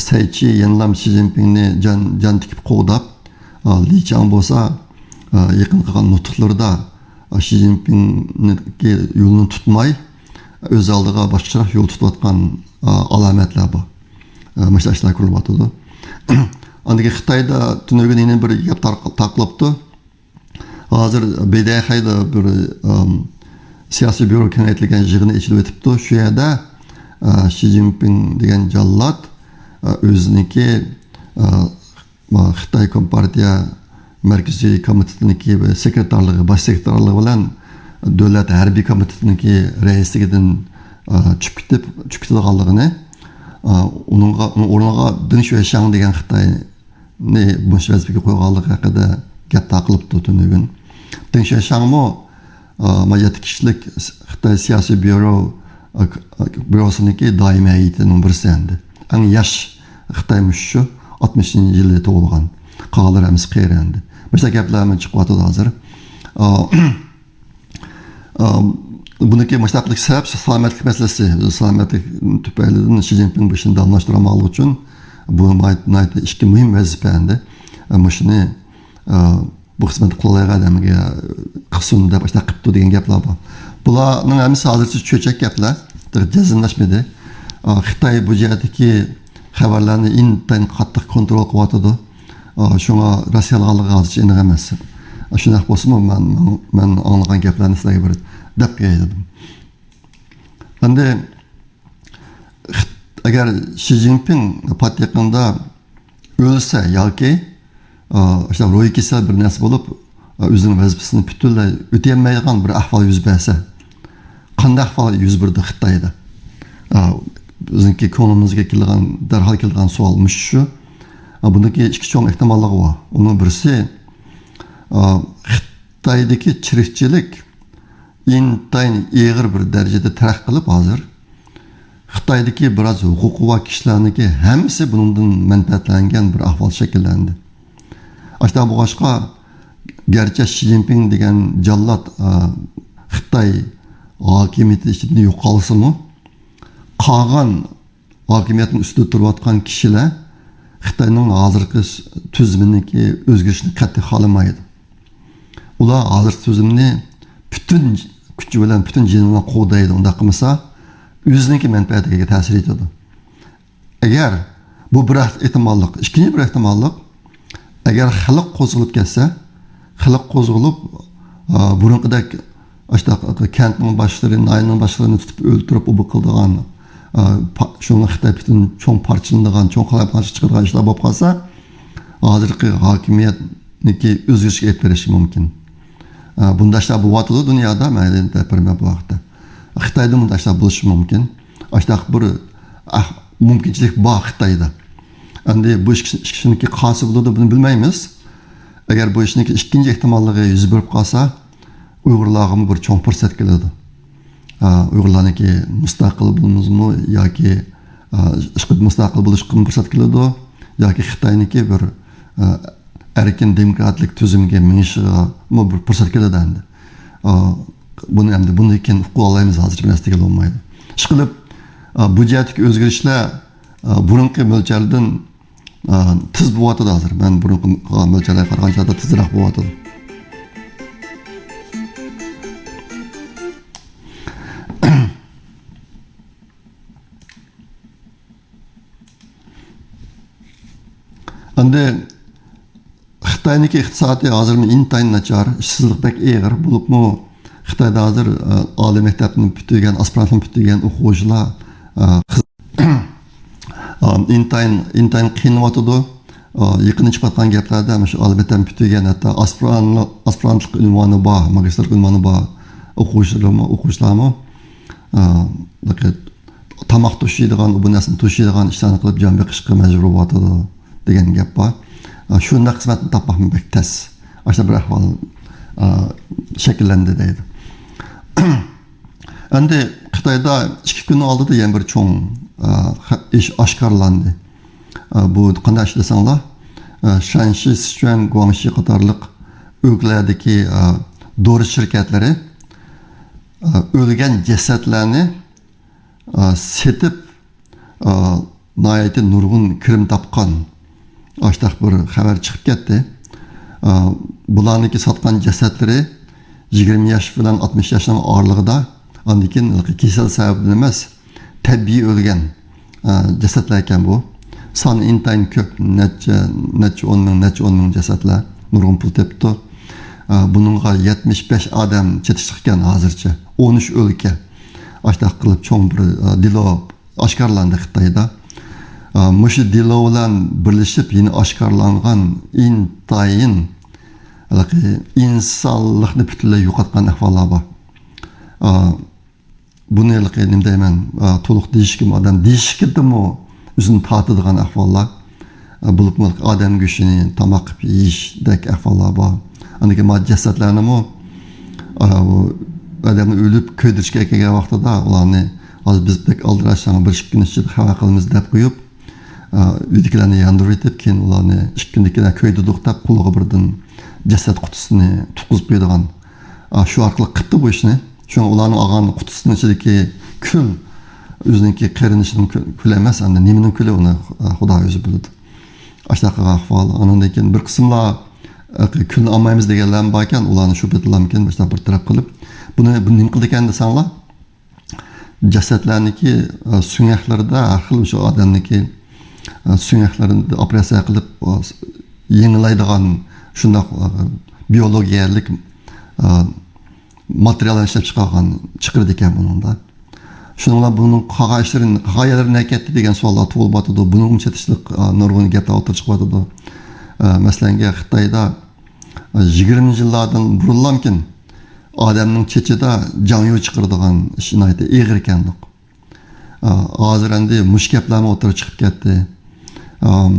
سەي چى يەنىلا شى جىنپىڭنى جان، جان تىكىپ قوغداپ، ئا، لى چاڭ بولسا، ئا، يېقىنقى قىلغان نۇتۇقلىرىدا، ئا، شى جىنپىڭنىڭكى يولىنى تۇتماي، ئۆز ئالدىغا باشقىچىراق يول تۇتۇۋاتقان، ئا، ئالامەتلەر بار. ئا، مۇشۇنداق ئىشلار كۆرۈلۈۋاتىدۇ. ئاندىن كېيىن خىتايدا تۈنۈگۈن يەنە بىر گەپ تارق-، تارقىلىپتۇ. ھازىر بېيدەخەيدە بىر، ئام، سىياسىي بيۇرو كېڭەيتىلگەن يىغىنى ئېچىلىۋېتىپتۇ. شۇ يەردە، ئا، شى جىنپىڭ دېگەن جاللات، ئا، ئۆزىنىڭكى، ئا، خىتاي كومپارتىيە مەركىزىي كومىتېتىنىڭكى سېكرېتارلىقى، باش سېكرېتارلىقى بىلەن دۆلەت ھەربىي كومىتېتىنىڭكى رەئىسلىكىدىن، ئا، چۈشۈپ كېتىپ، چۈشۈپ كېتىدىغانلىقىنى، ئا، ئۇنىڭغا، ئۇنىڭ ئورنىغا دېڭ شۈەشياڭ دېگەن خىتاي نى مۇشۇ ۋەزىپىگە قويغانلىقى ھەققىدە گەپ تارقىلىپتۇ تۈنۈگۈن. دېڭ شياۋشاڭمۇ، ئا، ما يەتتە كىشىلىك خىتاي سىياسىي بيۇرو، ئا، بيۇروسىنىڭكى دائىمىي ھەيئىتىنىڭ بىرسى ئەمدى. ئەڭ ياش خىتاي مۇشۇ، ئاتمىشىنچى يىلى تۇغۇلغان. قالغانلار ھەممىسى قېرى ئەمدى. مۇشۇنداق گەپلەر ھەممە چىقىۋاتىدۇ ھازىر. ئا، ئا، بۇنىڭكى مۇشۇنداقلىق سەۋەب سالامەتلىك مەسىلىسى. سالامەتلىك تۈپەيلىدىن شى جىنپىڭ بۇ ئىشنى داۋاملاشتۇرالماقلىقى ئۈچۈن بۇ ناھايىتى، ناھايىتى ئىككى مۇھىم ۋەزىپە ئەمدى. ئا، مۇشۇنى، ئا، بۇ خىزمەتنى قىلالايدىغان ئادەمگە قىلسۇن دەپ ئاشۇنداق قىپتۇ دېگەن گەپلەر بار. بۇلارنىڭ ھەممىسى ھازىرچە چۆچەك گەپلەر. جەزملەشمىدى. ئا، خىتاي بۇ جەھەتتىكى خەۋەرلەرنى ئىنتايىن قاتتىق كونترول قىلىۋاتىدۇ. ئا، شۇڭا راست يالغانلىقى ھازىرچە ئېنىق ئەمەس. ئا، شۇنداق بولسىمۇ، مەن، مەن ئاڭلىغان گەپلەرنى سىلەرگە بىر دەپ قوياي دېدىم. ئەمدى خىت-، ئەگەر شى جىنپىڭ پات يېقىندا ئۆلسە ياكى، ئا، ئاشۇنداق روھىي كېسەل بىر نەرسە بولۇپ، ئا، ئۆزىنىڭ ۋەزىپىسىنى پۈتۈنلەي ئۆتىيەلمەيدىغان بىر ئەھۋال يۈز بەرسە، قانداق ئەھۋال يۈز بېرىدۇ خىتايدا؟ ئا، بىزنىڭكى كۆڭلىمىزگە كېلىدىغان، دەرھال كېلىدىغان سوئال مۇشۇ شۇ. ئا، بۇنىڭكى ئىككى چوڭ ئېھتىماللىقى بار. ئۇنىڭ بىرسى، ئا، خىتايدىكى چىرىكچىلىك ئىنتايىن ئېغىر بىر دەرىجىدە تەرەققىي قىلىپ ھازىر، خىتايدىكى بىراز ھوقۇقى بار كىشىلەرنىڭكى ھەممىسى بۇنىڭدىن مەنپەئەتلەنگەن بىر ئەھۋال شەكىللەندى. ئاشۇنداق بولغاچقا، گەرچە شى جىنپىڭ دېگەن جاللات، ئا، خىتاي ھاكىمىيىتى ئىچىدىن يوقالسىمۇ، قالغان ھاكىمىيەتنىڭ ئۈستىدە تۇرۇۋاتقان كىشىلەر خىتاينىڭ ھازىرقى س-، تۈزۈمىنىڭكى ئۆزگىرىشىنى قەتئىي خالىمايدۇ. ئۇلار ھازىرقى تۈزۈمنى پۈتۈن كۈچى بىلەن، پۈتۈن جېنى بىلەن قوغدايدۇ. ئۇنداق قىلمىسا، ئۆزىنىڭكى مەنپەئەتىگە تەسىر يېتىدۇ. ئەگەر بۇ بىر ئېھتىماللىق، ئىككىنچى بىر ئېھتىماللىق، ئەگەر خەلق قوزغىلىپ كەتسە، خەلق قوزغىلىپ، ئا، بۇرۇنقىدەك ئاشۇنداق كەنتنىڭ باشلىرى، ناھىيەنىڭ باشلىرىنى تۇتۇپ ئۆلتۈرۈپ ئوبە قىلىدىغان، ئا، پا-، شۇڭا خىتاي پۈتۈن چوڭ پارچىلىنىدىغان، چوڭ قالايمىقانچىلىق چىقىرىدىغان ئىشلار بولۇپ قالسا، ھازىرقى ھاكىمىيەتنىكى ئۆزگىرىشكە ئېلىپ بېرىشى مۇمكىن. ئا، بۇنداق ئىشلار بولۇۋاتىدۇ دۇنيادا، مەن دەپ بېرىمەن بۇ ھەقتە. خىتايدا مۇنداق ئىشلار بولۇشى مۇمكىن. ئاشۇنداق بىر، ئەھ-، مۇمكىنچىلىك بار خىتايدا. ئەمدى بۇ ئىش، ئىش كىشىنىڭكى قاسى بولىدۇ، بۇنى بىلمەيمىز. ئەگەر بۇ ئىشنىڭكى ئىككىنچى ئېھتىماللىقى يۈز بېرىپ قالسا، ئۇيغۇرلارغىمۇ بىر چوڭ پۇرسەت كېلىدۇ. ئا، ئۇيغۇرلارنىڭكى مۇستەقىل بولۇشىمۇ ياكى، ئا، ئىشقىلىپ مۇستەقىل بولۇشقىمۇ پۇرسەت كېلىدۇ، ياكى خىتاينىڭكى بىر، ئا، ئەركىن دېموكراتلىق تۈزۈمگە مېڭىشىغىمۇ بىر پۇرسەت كېلىدۇ ئەمدى. ئا، بۇنى ئەمدى بۇندىن كېيىن ئۇقۇپ ئالايمىز، ھازىر بىر نەرسە دېگىلى بولمايدۇ. ئىشقىلىپ، ئا، بۇ جەھەتتىكى ئۆزگىرىشلەر، ئا، بۇرۇنقى مۆلچەردىن، ئا، تېز بولۇۋاتىدۇ ھازىر. مەن بۇرۇنقى مۆلچەرلەرگە قارىغاندا تېزرەك بولۇۋاتىدۇ. ئەمدى خىتاينىڭكى ئىقتىسادى ھازىرمۇ ئىنتايىن ناچار، ئىشسىزلىق بەك ئېغىر. بولۇپمۇ خىتايدا ھازىر، ئە، ئالىي مەكتەپنى پۈتتۈرگەن، ئاسپىرانتنى پۈتتۈرگەن ئوقۇغۇچىلار، ئە، خىز-، ئە، ئىنتايىن، ئىنتايىن قىينىلىۋاتىدۇ. ئە، يېقىندا چىقىۋاتقان گەپلەردە مۇشۇ ئالىي مەكتەپنى پۈتتۈرگەن، ھەتتا ئاسپىرانلىق، ئاسپىرانتلىق ئۇنۋانى بار، ماگىستىرلىق ئۇنۋانى بار ئوقۇغۇچىلارمۇ، ئوقۇغۇچىلارمۇ، ئە، تاماق توشۇيدىغان، ئۇ بۇ نەرسىنى توشۇيدىغان ئىشلارنى قىلىپ جان بېقىشقا مەجبۇر بولۇۋاتىدۇ دېگەن گەپ بار. ئا، شۇنداق خىزمەتنى تاپماقمۇ بەك تەس. ئاشۇنداق بىر ئەھۋال، ئا، شەكىللەندى دەيدۇ. ئەمدى خىتايدا ئىككى كۈننىڭ ئالدىدا يەنە بىر چوڭ، ئا، خە-، ئىش ئاشكارىلاندى. ئا، بۇ قانداق ئىش دېسەڭلار، ئا، شەنشى، سىچۈەن، گۇاڭشى قاتارلىق ئۆلكىلەردىكى، ئا، دورا شىركەتلىرى، ئا، ئۆلگەن جەسەتلەرنى ئا، سېتىپ، ئا، ناھايىتى نۇرغۇن كىرىم تاپقان، ئاشتاق بىر خەۋەر چىقىپ كەتتى. ئا، بۇلارنىڭكى ساتقان جەسەتلىرى يىگىرمە ياش بىلەن ئاتمىش ياشنىڭ ئارىلىقىدا، ئاندىن كېيىن كېسەل سەۋەبىدىن ئەمەس، تەبىئىي ئۆلگەن، ئا، جەسەتلەر ئىكەن بۇ. سانى ئىنتايىن كۆپ، نەچچە، نەچچە ئون مىڭ، نەچچە ئون مىڭ جەسەتلەر، نۇرغۇن پۇل تېپىپتۇ. ئا، بۇنىڭغا يەتمىش بەش ئادەم چېتىشلىق ئىكەن ھازىرچە. ئون ئۈچ ئۆلكە. ئاشتاق قىلىپ چوڭ بىر، ئا، دېلو ئاشكارىلاندى خىتايدا. ئا، مۇشۇ دېلو بىلەن بىرلىشىپ يەنە ئاشكارىلانغان ئىنتايىن ھېلىقى ئىنسانلىقنى پۈتۈنلەي يوقاتقان ئەھۋاللار بار. ئا، بۇنى ھېلىقى نېمە دەيمەن، ئا، تولۇق دېيىشكىمۇ، ئادەم دېيىشكىدىمۇ ئۆزىنى تارتىدىغان ئەھۋاللار. ئا، بولۇپمۇ ئادەم گۆشىنى تاماق قىلىپ يېيىشتەك ئەھۋاللار بار. ئاندىن كېيىن ما جەسەتلەرنىمۇ، ئا، ئۇ ئادەمنى ئۆلۈپ كۆيدۈرۈشكە ئەكەلگەن ۋاقتىدا ئۇلارنى، ھازىر بىز بەك ئالدىراش، ساڭا بىر ئىككى كۈن ئىچىدە خەۋەر قىلىمىز دەپ قويۇپ، ئا، ئۆيدىكىلەرنى ياندۇرۇۋېتىپ، كېيىن ئۇلارنى ئىككى كۈندىن كېيىن كۆيدۈردۇق دەپ، قولىغا بىردىن جەسەت قۇتىسىنى تۇتقۇزۇپ قويىدىغان. ئا، شۇ ئارقىلىق قىپتۇ بۇ ئىشنى. شۇڭا ئۇلارنىڭ ئالغان قۇتىسىنىڭ ئىچىدىكى كۈل ئۆزىنىڭكى قېرىندىشىنىڭ كۈ-، كۈلى ئەمەس، ئەمدى نېمىنىڭ كۈلى، ئۇنى، ئا، خۇدا ئۆزى بىلىدۇ. ئاشۇنداق قىلغان ئەھۋال. ئاندىن كېيىن بىر قىسىملار، ئا، كۈلنى ئالمايمىز دېگەنلەرمۇ باركەن، ئۇلارنى شۇ پېتىلامكىن مۇشۇنداق بىر تەرەپ قىلىپ. بۇنى، بۇنى نېمە قىلىدىكەن دېسەڭلار، جەسەتلەرنىڭكى، ئا، سۆڭەكلىرىدە ھەر خىل شۇ ئادەمنىڭكى، ئا، سۆڭەكلىرىنى ئوپېراتسىيە قىلىپ، ئا، يېڭىلايدىغان شۇنداق، ئا، بىيولوگىيەلىك، ئا، ماتېرىياللارنى ئىشلەپ چىقارغان، چىقىرىدىكەن بۇنىڭدا. شۇنىڭ بىلەن بۇنىڭ قالغان ئىشلىرى، قالغان يەرلىرى نەگە كەتتى دېگەن سوئاللار تۇغۇلۇپ ئاتىدۇ. بۇنىڭغىمۇ چېتىشلىق، ئا، نۇرغۇن گەپلەر ئوتتۇرىغا چىقىۋاتىدۇ. ئا، مەسىلەنگە خىتايدا، ئا، يىگىرمە يىللاردىن بۇرۇنلامكىن ئادەمنىڭ چېچىدا جاڭيۇ چىقىرىدىغان ئىش ناھايىتى ئېغىر ئىكەنلىق. ئا، ھازىر ئەمدى مۇشۇ گەپلەرمۇ ئوتتۇرىغا چىقىپ كەتتى. ئام،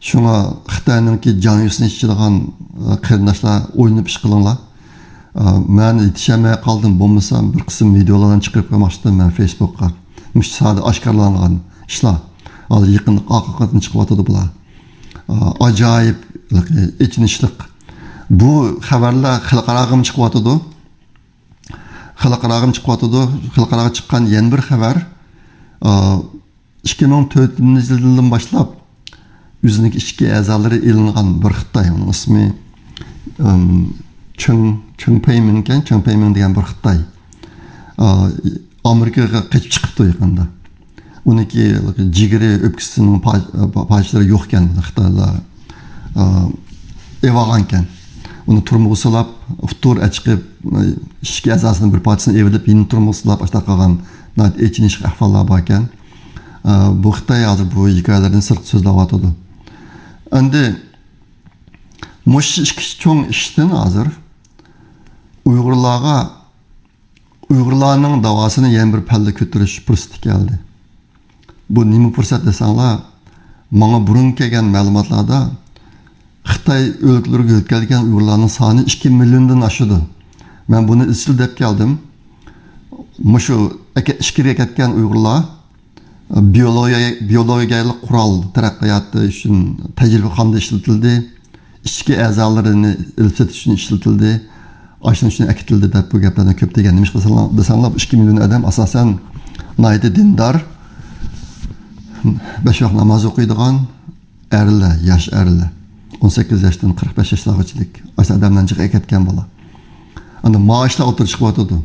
شۇڭا خىتاينىڭكى جاڭيۇسىنى ئىچىدىغان، ئا، قېرىنداشلار ئويلىنىپ ئىش قىلىڭلار. ئا، مەن يېتىشەلمەي قالدىم، بولمىسا بىر قىسىم ۋىدېئولارنى چىقىرىپ قويماقچىدىم مەن فېيسبۇكقا. مۇشۇ ساھەدە ئاشكارىلانغان ئىشلار. ھازىر يېقىندا ئارقا-ئارقىدىن چىقىۋاتىدۇ بۇلار. ئا، ئاجايىپ، ئېچىنىشلىق. بۇ خەۋەرلەر خەلقئاراغىمۇ چىقىۋاتىدۇ. خەلقئاراغىمۇ چىقىۋاتىدۇ. خەلقئاراغا چىققان يەنە بىر خەۋەر، ئا، ئىككى مىڭ تۆتىنچى يىلدىن باشلاپ، ئۆزىنىڭ ئىچكى ئەزالىرى ئېلىنغان بىر خىتاي، ئۇنىڭ ئىسمى، ئىم، چېڭ، چېڭ پەيمىنكەن، چېڭ پەيمىن دېگەن بىر خىتاي. ئا، ئامېرىكىغا قېچىپ چىقىپتۇ يېقىندا. ئۇنىڭكى جىگىرى، ئۆپكىسىنىڭ پا-، پا-، پارچىلىرى يوقكەن، خىتايلار، ئا، ئېۋالغانكەن. ئۇنى تۈرمىگە سولاپ، ئۇتتۇر ئەچىقىپ، ئىچكى ئەزاسىنىڭ بىر پارچىسىنى ئېۋىلىپ، يەنە تۈرمىگە سولاپ، ئاشۇنداق قىلغان ناھايىتى ئېچىنىشلىق ئەھۋاللار باركەن. ئا، بۇ خىتاي ھازىر بۇ ھېكايىلەردىن سىرتقا سۆزلەۋاتىدۇ. ئەمدى مۇشۇ ئىككى چوڭ ئىشتىن ھازىر ئۇيغۇرلارغا، ئۇيغۇرلارنىڭ داۋاسىنى يەنە بىر پەللە كۆتۈرۈش پۇرسىتى كەلدى. بۇ نېمە پۇرسەت دېسەڭلار، ماڭا بۇرۇن كەلگەن مەلۇماتلاردا خىتاي ئۆلكىلىرىگە يۆتكەلگەن ئۇيغۇرلارنىڭ سانى ئىككى مىليوندىن ئاشىدۇ. مەن بۇنى ئىزچىل دەپ كەلدىم. مۇشۇ ئەكە-، ئىچكىرىگە كەتكەن ئۇيغۇرلار بىيولوگىيە، بىيولوگىيەلىك قورال تەرەققىياتى ئۈچۈن تەجرىبىخانىدا ئىشلىتىلدى، ئىچكى ئەزالىرىنى ئېلىپ سېتىش ئۈچۈن ئىشلىتىلدى، ئاشۇنىڭ ئۈچۈن ئەكېتىلدى دەپ بۇ گەپلەرنى كۆپ دېگەن. نېمىشقا دېسەڭلار، دېسەڭلار، بۇ ئىككى مىليون ئادەم ئاساسەن ناھايىتى دىندار، بەش ۋاق ناماز ئوقۇيدىغان، ئەرلەر، ياش ئەرلەر، ئون سەككىز ياشتىن قىرىق بەش ياشلارغىچىلىك، ئاشۇ ئادەملەرنى جىق ئەكەتكەن بۇلار. ئەمدى مائاشلار ئوتتۇرىغا چىقىۋاتىدۇ.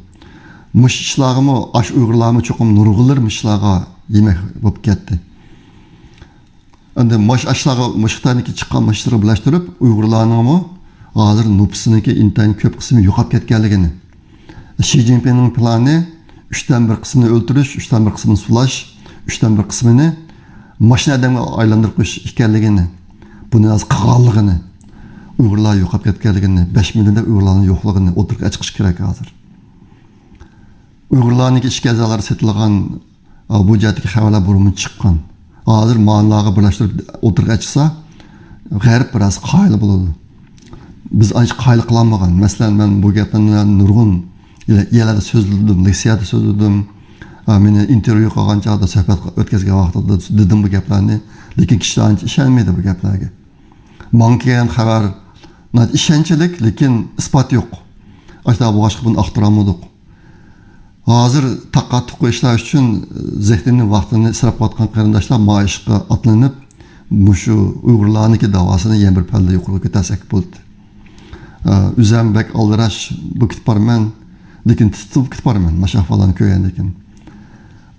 مۇشۇ ئىشلارغىمۇ، ئاشۇ ئۇيغۇرلارمۇ چوقۇم نۇرغۇنلىرى مۇشۇلارغا يېمەك بولۇپ كەتتى. ئەمدى مۇشۇ ئاشلارغا، مۇشۇ خىتاينىڭكى چىققان مۇشۇلارغا بىرلەشتۈرۈپ، ئۇيغۇرلارنىڭمۇ ھازىر نوپۇسىنىڭكى ئىنتايىن كۆپ قىسمى يوقاپ كەتكەنلىكىنى، شى جىنپىڭنىڭ پىلانى ئۈچتىن بىر قىسمىنى ئۆلتۈرۈش، ئۈچتىن بىر قىسمىنى سولاش، ئۈچتىن بىر قىسمىنى ماشىنا ئادەمگە ئايلاندۇرۇپ قويۇش ئىكەنلىكىنى، بۇنى ھازىر قىلغانلىقىنى، ئۇيغۇرلار يوقاپ كەتكەنلىكىنى، بەش مىليون ئۇيغۇرلارنىڭ يوقلۇقىنى ئوتتۇرىغا چىقىش كېرەك ھازىر. ئۇيغۇرلارنىڭكى ئىچكى ئەزالىرى سېتىلغان، ئا، بۇ جەھەتتىكى خەۋەرلەر بۇرۇنمۇ چىققان. ھازىر مانىلارغا بىرلەشتۈرۈپ ئوتتۇرىغا ئەكىرسە، غەرب بىراز قايىل بولىدۇ. بىز ئانچە قايىل قىلالمىغان. مەسىلەن، مەن بۇ گەپلەرنى نۇرغۇن يەرلەردە سۆزلىدىم، لېكسىيەدە سۆزلىدىم. ئا، مېنى ئىنتېرۋيۇ قىلغان چاغدا، سۆھبەت ئۆتكۈزگەن ۋاقتىدا دېدىم بۇ گەپلەرنى. لېكىن كىشىلەر ئانچە ئىشەنمىدى بۇ گەپلەرگە. ماڭا كەلگەن خەۋەر ناھايىتى ئىشەنچلىك، لېكىن ئىسپات يوق. ئاشۇنداق بولغاچقا بۇنى ئاختۇرالمىدۇق. ھازىر تاقا-تۇقا ئىشلار ئۈچۈن زېھنىنى، ۋاقتىنى ئىسراپ قىلىۋاتقان قېرىنداشلار ما ئىشقا ئاتلىنىپ، مۇشۇ ئۇيغۇرلارنىڭكى داۋاسىنى يەنە بىر پەللە يۇقىرىغا كۆتەرسەك بولدى. ئە، ئۆزۈم بەك ئالدىراش بولۇپ كېتىپ بارىمەن، لېكىن تۇتۇلۇپ كېتىپ بارىمەن مۇشۇ ئەھۋاللارنى كۆرگەندىن كېيىن.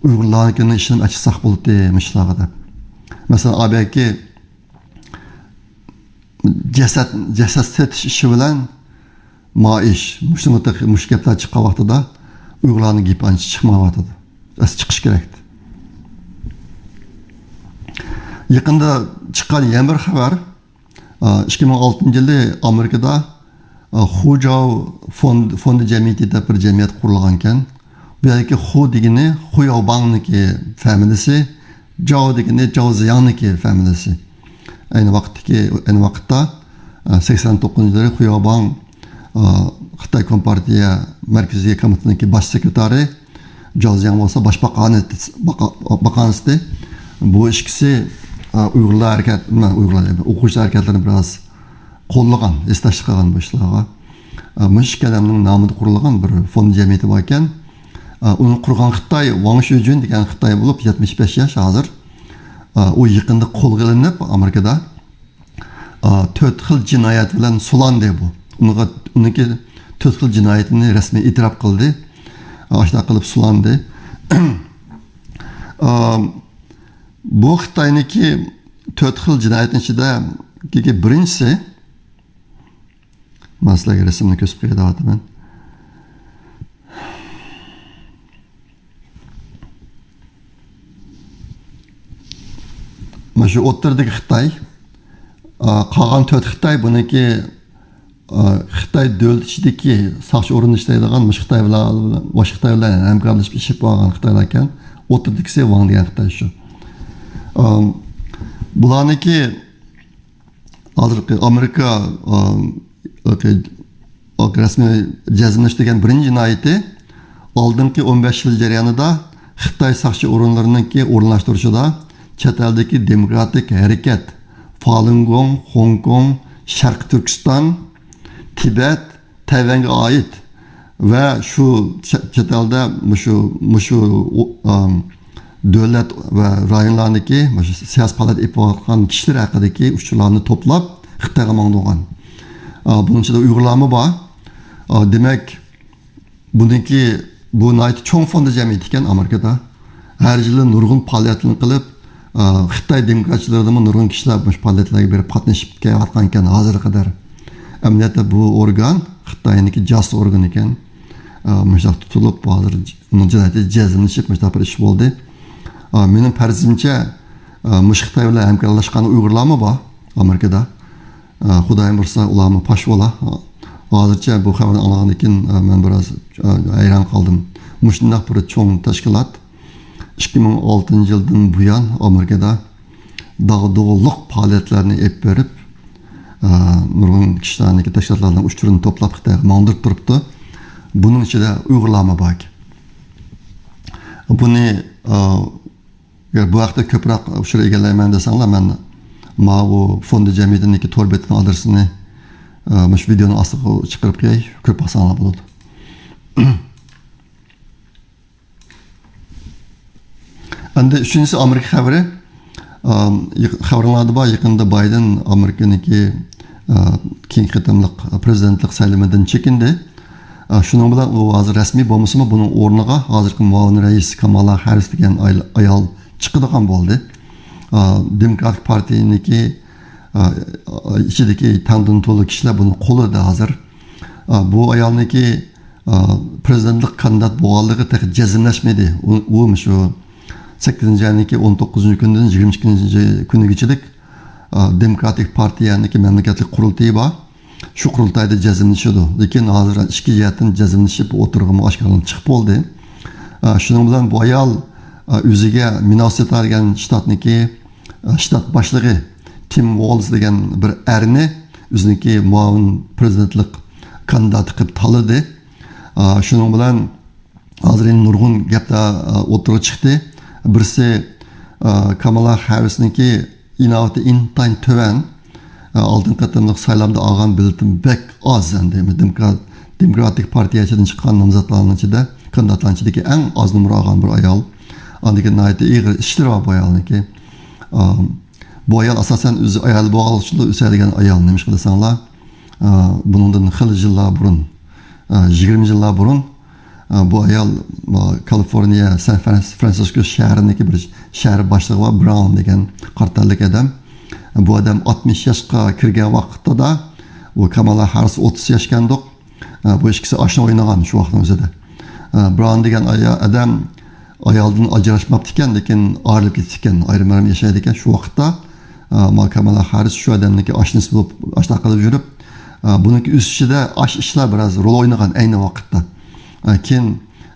ئۇيغۇرلارنىڭكىنى ئىشىنىپ ئەچىساق بولدى مۇشۇلارغا دەپ. مەسىلەن، ئابەكى جەسەت، جەسەت سېتىش ئىشى بىلەن مائىش، مۇشۇ، مۇشۇ گەپلەر چىققان ۋاقتىدا ئۇيغۇرلارنىڭ گېپى ئانچە چىقمايۋاتىدۇ. ئەسلى چىقىشى كېرەكتى. يېقىندا چىققان يەنە بىر خەۋەر، ئىككى مىڭ ئالتىنچى يىلى ئامېرىكىدا، خۇجاۋ فوند، فوندى جەمئىيىتى دەپ بىر جەمئىيەت قۇرۇلغانىكەن. بۇ يەردىكى خۇ دېگىنى خۇياۋباڭنىڭكى فامىلىسى، جاۋ دېگىنى جاۋ زىياڭنىڭكى فامىلىسى. ئەينى ۋاقىتتىكى، ئەينى ۋاقىتتا، ئە، سەكسەن توققۇزىنچى يىلى خۇياۋباڭ، ئە، خىتاي كومپارتىيە مەركىزىي كومىتېتىنىڭكى باش سېكرېتارى، جاۋ زىياڭ بولسا باش باقانى-، باقا-، باقانىسى. بۇ ئىككىسى، ئە، ئۇيغۇرلار ھەرىكەت، نېمە، ئۇيغۇرلار دەيمەن، ئوقۇغۇچىلار ھەرىكەتلىرىنى بىراز قوللىغان، ھېسداشلىق قىلغان بۇ ئىشلارغا. ئە، مۇشۇ ئىككى ئادەمنىڭ نامىدا قۇرۇلغان بىر فوند جەمئىيىتى بار ئىكەن. ئە، ئۇنى قۇرغان خىتاي، ۋاڭ شۈجۈن دېگەن خىتاي بولۇپ، يەتمىش بەش ياش ھازىر. ئە، ئۇ يېقىندا قولغا ئېلىنىپ، ئامېرىكىدا، ئە، تۆت خىل جىنايەت بىلەن سولاندى بۇ. ئۇنىڭغا، ئۇنىڭكى تۆت خىل جىنايىتىنى رەسمىي ئېتىراپ قىلدى. ئە، ئاشۇنداق قىلىپ سولاندى. ئە، بۇ خىتاينىڭكى تۆت خىل جىنايەتنىڭ ئىچىدە بىرىنچىسى، مەن سىلەرگە رەسىمنى كۆرسىتىپ قوياي دەۋاتىمەن. مانا شۇ ئوتتۇرىدىكى خىتاي، ئا، قالغان تۆت خىتاي بۇنىڭكى، ئا، خىتاي دۆلىتى ئىچىدىكى ساقچى ئورنىدا ئىشلەيدىغان مۇشۇ خىتاي بىلەن، باشقا خىتاي بىلەن ھەمكارلىشىپ ئىش ئېلىپ بارغان خىتايلار ئىكەن. ئوتتۇرىدىكىسى ۋاڭ دېگەن خىتاي شۇ. ئا، بۇلارنىڭكى ھازىرقى ئامېرىكا، ئا، رەسمىي جەزملەشتۈرگەن بىرىنچى جىنايىتى، ئالدىنقى ئون بەش يىل جەريانىدا خىتاي ساقچى ئورۇنلىرىنىڭكى ئورۇنلاشتۇرۇشىدا چەت ئەلدىكى دېموكراتىك ھەرىكەت، فالۇنگوڭ، خوڭكوڭ، شەرقىي تۈركىستان، تىبەت، تەيۋەنگە ئائىت ۋە شۇ چە-، چەت ئەلدە مۇشۇ، مۇشۇ، ئۇ، ئام، دۆلەت ۋە رايونلاردىكى مۇشۇ سىياسىي پائالىيەت ئېلىپ بارغان كىشىلەر ھەققىدىكى ئۇچۇرلارنى توپلاپ خىتايغا ماڭدۇرغان. ئا، بۇنىڭ ئىچىدە ئۇيغۇرلارمۇ بار. ئا، دېمەك، بۇنىڭكى، بۇ ناھايىتى چوڭ فوند جەمئىيىتى ئىكەن ئامېرىكىدا. ھەر يىلى نۇرغۇن پائالىيەتلەرنى قىلىپ، ئا، خىتاي دېموكراتچىلىرىدىنمۇ نۇرغۇن كىشىلەر مۇشۇ پائالىيەتلەرگە بېرىپ قاتنىشىپ كېلىۋاتقان ئىكەن ھازىرغا قەدەر. ئەمەلىيەتتە بۇ ئورگان خىتاينىڭكى جاسۇس ئورگىنى ئىكەن. ئا، مۇشۇنداق تۇتۇلۇپ، ھازىر ج-، جىنايىتى جەزملىشىپ، مۇشۇنداق بىر ئىش بولدى. ئا، مېنىڭ پەرىزىمچە، ئا، مۇشۇ خىتاي بىلەن ھەمكارلاشقان ئۇيغۇرلارمۇ بار ئامېرىكىدا. ئا، خۇدايىم بۇيرۇسا، ئۇلارمۇ پاش بولا. ھازىرچە بۇ خەۋەرنى ئاڭلىغاندىن كېيىن، ئا، مەن بىراز، ئا، ھەيران قالدىم. مۇشۇنداق بىر چوڭ تەشكىلات ئىككى مىڭ ئالتىنچى يىلدىن بۇيان ئامېرىكىدا داغدۇغىلىق پائالىيەتلەرنى ئېلىپ بېرىپ، ئا، نۇرغۇن كىشىلەرنىڭكى، تەشكىلاتلارنىڭ ئۇچۇرىنى توپلاپ خىتايغا ماڭدۇرۇپ تۇرۇپتۇ. بۇنىڭ ئىچىدە ئۇيغۇرلارمۇ بار ئىكەن. بۇنى، ئا، ئەگەر بۇ ھەقتە كۆپرەك ئۇچۇر ئىگىلەيمەن دېسەڭلار، مەن ماۋۇ فوند جەمئىيىتىنىڭكى تور بېتىنىڭ ئادرېسىنى، ئا، مۇشۇ ۋىدېئونىڭ ئاستىغا چىقىرىپ قوياي، كۆرۈپ باقساڭلار بولىدۇ. ئەمدى ئۈچىنچىسى ئامېرىكا خەۋىرى. ئام، يېق-، خەۋىرىڭلاردا بار، يېقىندا بايدېن ئامېرىكىنىڭكى، ئا، كېيىنكى قېتىملىق پرېزىدېنتلىق سايلىمىدىن چېكىندى. ئا، شۇنىڭ بىلەن ئۇ ھازىر رەسمىي بولمىسىمۇ، بۇنىڭ ئورنىغا ھازىرقى مۇئاۋىن رەئىس كامالا ھەررىس دېگەن ئاي-، ئايال چىقىدىغان بولدى. ئا، دېموكراتىك پارتىيىنىڭكى، ئا، ئىچىدىكى تەڭدىن تولا كىشىلەر بۇنىڭ قولىدا ھازىر. ئا، بۇ ئايالنىڭكى، ئا، پرېزىدېنتلىق كاندىدات بولغانلىقى تېخى جەزملەشمىدى. ئۇ، ئۇ مۇشۇ سەككىزىنچى ئاينىڭكى ئون توققۇزىنچى كۈنىدىن يىگىرمە ئىككىنچى كۈنىگىچىلىك، ئا، دېموكراتىك پارتىيەنىڭكى مەملىكەتلىك قۇرۇلتىيى بار. شۇ قۇرۇلتايدا جەزملىشىدۇ. لېكىن ھازىر ئىككى جەھەتتىن جەزملىشىپ ئوتتۇرىغىمۇ ئاشكارىلىنىپ چىقىپ بولدى. ئا، شۇنىڭ بىلەن بۇ ئايال، ئا، ئۆزىگە مىننېسوتا دېگەن شتاتنىڭكى، ئا، شتات باشلىقى تىم ۋولز دېگەن بىر ئەرنى ئۆزىنىڭكى مۇئاۋىن پرېزىدېنتلىق كاندىداتى قىلىپ تاللىدى. ئا، شۇنىڭ بىلەن ھازىر يەنە نۇرغۇن گەپلەر، ئا، ئوتتۇرىغا چىقتى. بىرسى، ئا، كامالا ھەررىسنىڭكى ئىناۋىتى ئىنتايىن تۆۋەن. ئا، ئالدىنقى قېتىملىق سايلامدا ئالغان بېلىتىمۇ بەك ئاز ئەمدى. دېموكرات-، دېموكراتىك پارتىيە ئىچىدىن چىققان نامزاتلارنىڭ ئىچىدە، كاندىداتلارنىڭ ئىچىدىكى ئەڭ ئاز نومۇر ئالغان بىر ئايال. ئاندىن كېيىن ناھايىتى ئېغىر ئىشلىرى بار بۇ ئايالنىڭكى. ئا، بۇ ئايال ئاساسەن ئۆزى ئايال بولغانلىقى ئۈچۈن ئۆسەلىگەن ئايال. نېمىشقا دېسەڭلار، ئا، بۇنىڭدىن خېلى يىللار بۇرۇن، ئا، يىگىرمە يىللار بۇرۇن، ئا، بۇ ئايال، ئا، كالىفورنىيە، سان فرانس-، فرانسىسكو شەھىرىنىڭكى بىر شەھەر باشلىقى بار، براۋن دېگەن قارا تەنلىك ئادەم. بۇ ئادەم ئاتمىش ياشقا كىرگەن ۋاقتىدا، ئۇ كامالا ھاررىس ئوتتۇز ياشكەندۇق. ئا، بۇ ئىككىسى ئاشنا ئوينىغان شۇ ۋاقىتنىڭ ئۆزىدە. ئا، براۋن دېگەن ئايا-، ئادەم ئايالدىن ئاجراشماپتىكەن، لېكىن ئايرىلىپ كېتىپتىكەن، ئايرىم-ئايرىم ياشايدىكەن. شۇ ۋاقىتتا، ئا، ما كامالا ھاررىس شۇ ئادەمنىڭكى ئاشنىسى بولۇپ، ئاشۇنداق قىلىپ يۈرۈپ، ئا، بۇنىڭكى ئۆسۈشىدە ئاش ئىشلار بىراز رول ئوينىغان ئەينى ۋاقىتتا. ئا، كېيىن،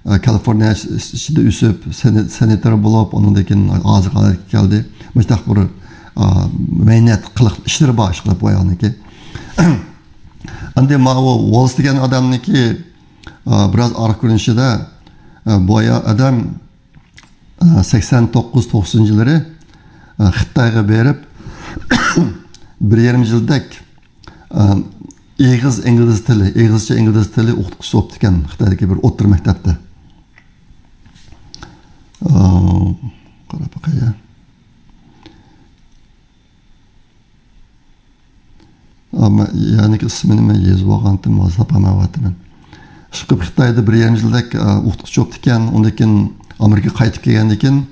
ئا، كالىفورنىيە ئىچىدە ئۆسۈپ، سېنى-، سېناتور بولۇپ، ئۇنىڭدىن كېيىن ھازىرقى ھالەتكە كەلدى. مۇشۇنداق بىر، ئا، مەينەت قىلىق ئىشلىرى بار، ئىشقىلىپ بۇ ئايالنىڭكى. ئەمدى ماۋۇ ۋولز دېگەن ئادەمنىڭكى، ئا، بىراز ئارقا كۆرۈنۈشىدە، ئا، بۇ ئايال ئادەم، ئا، سەكسەن توققۇز توقسىنىنچى يىللىرى، ئا، خىتايغا بېرىپ، بىر يېرىم يىلدەك، ئا، ئېغىز ئىنگلىز تىلى، ئېغىزچە ئىنگلىز تىلى ئوقۇتقۇچىسى بوپتىكەن خىتايدىكى بىر ئوتتۇرا مەكتەپتە. ئا، قاراپ باقاي. ئەمما يەنىكى ئىسمىنى مەن يېزىپ ئالغانتىم، ھازىر تاپالمايۋاتىمەن. ئىشقىلىپ خىتايدا بىر يېرىم يىلدەك، ئە، ئوقۇتقۇچى بوپتىكەن. ئۇندىن كېيىن ئامېرىكىغا قايتىپ كەلگەندىن كېيىن،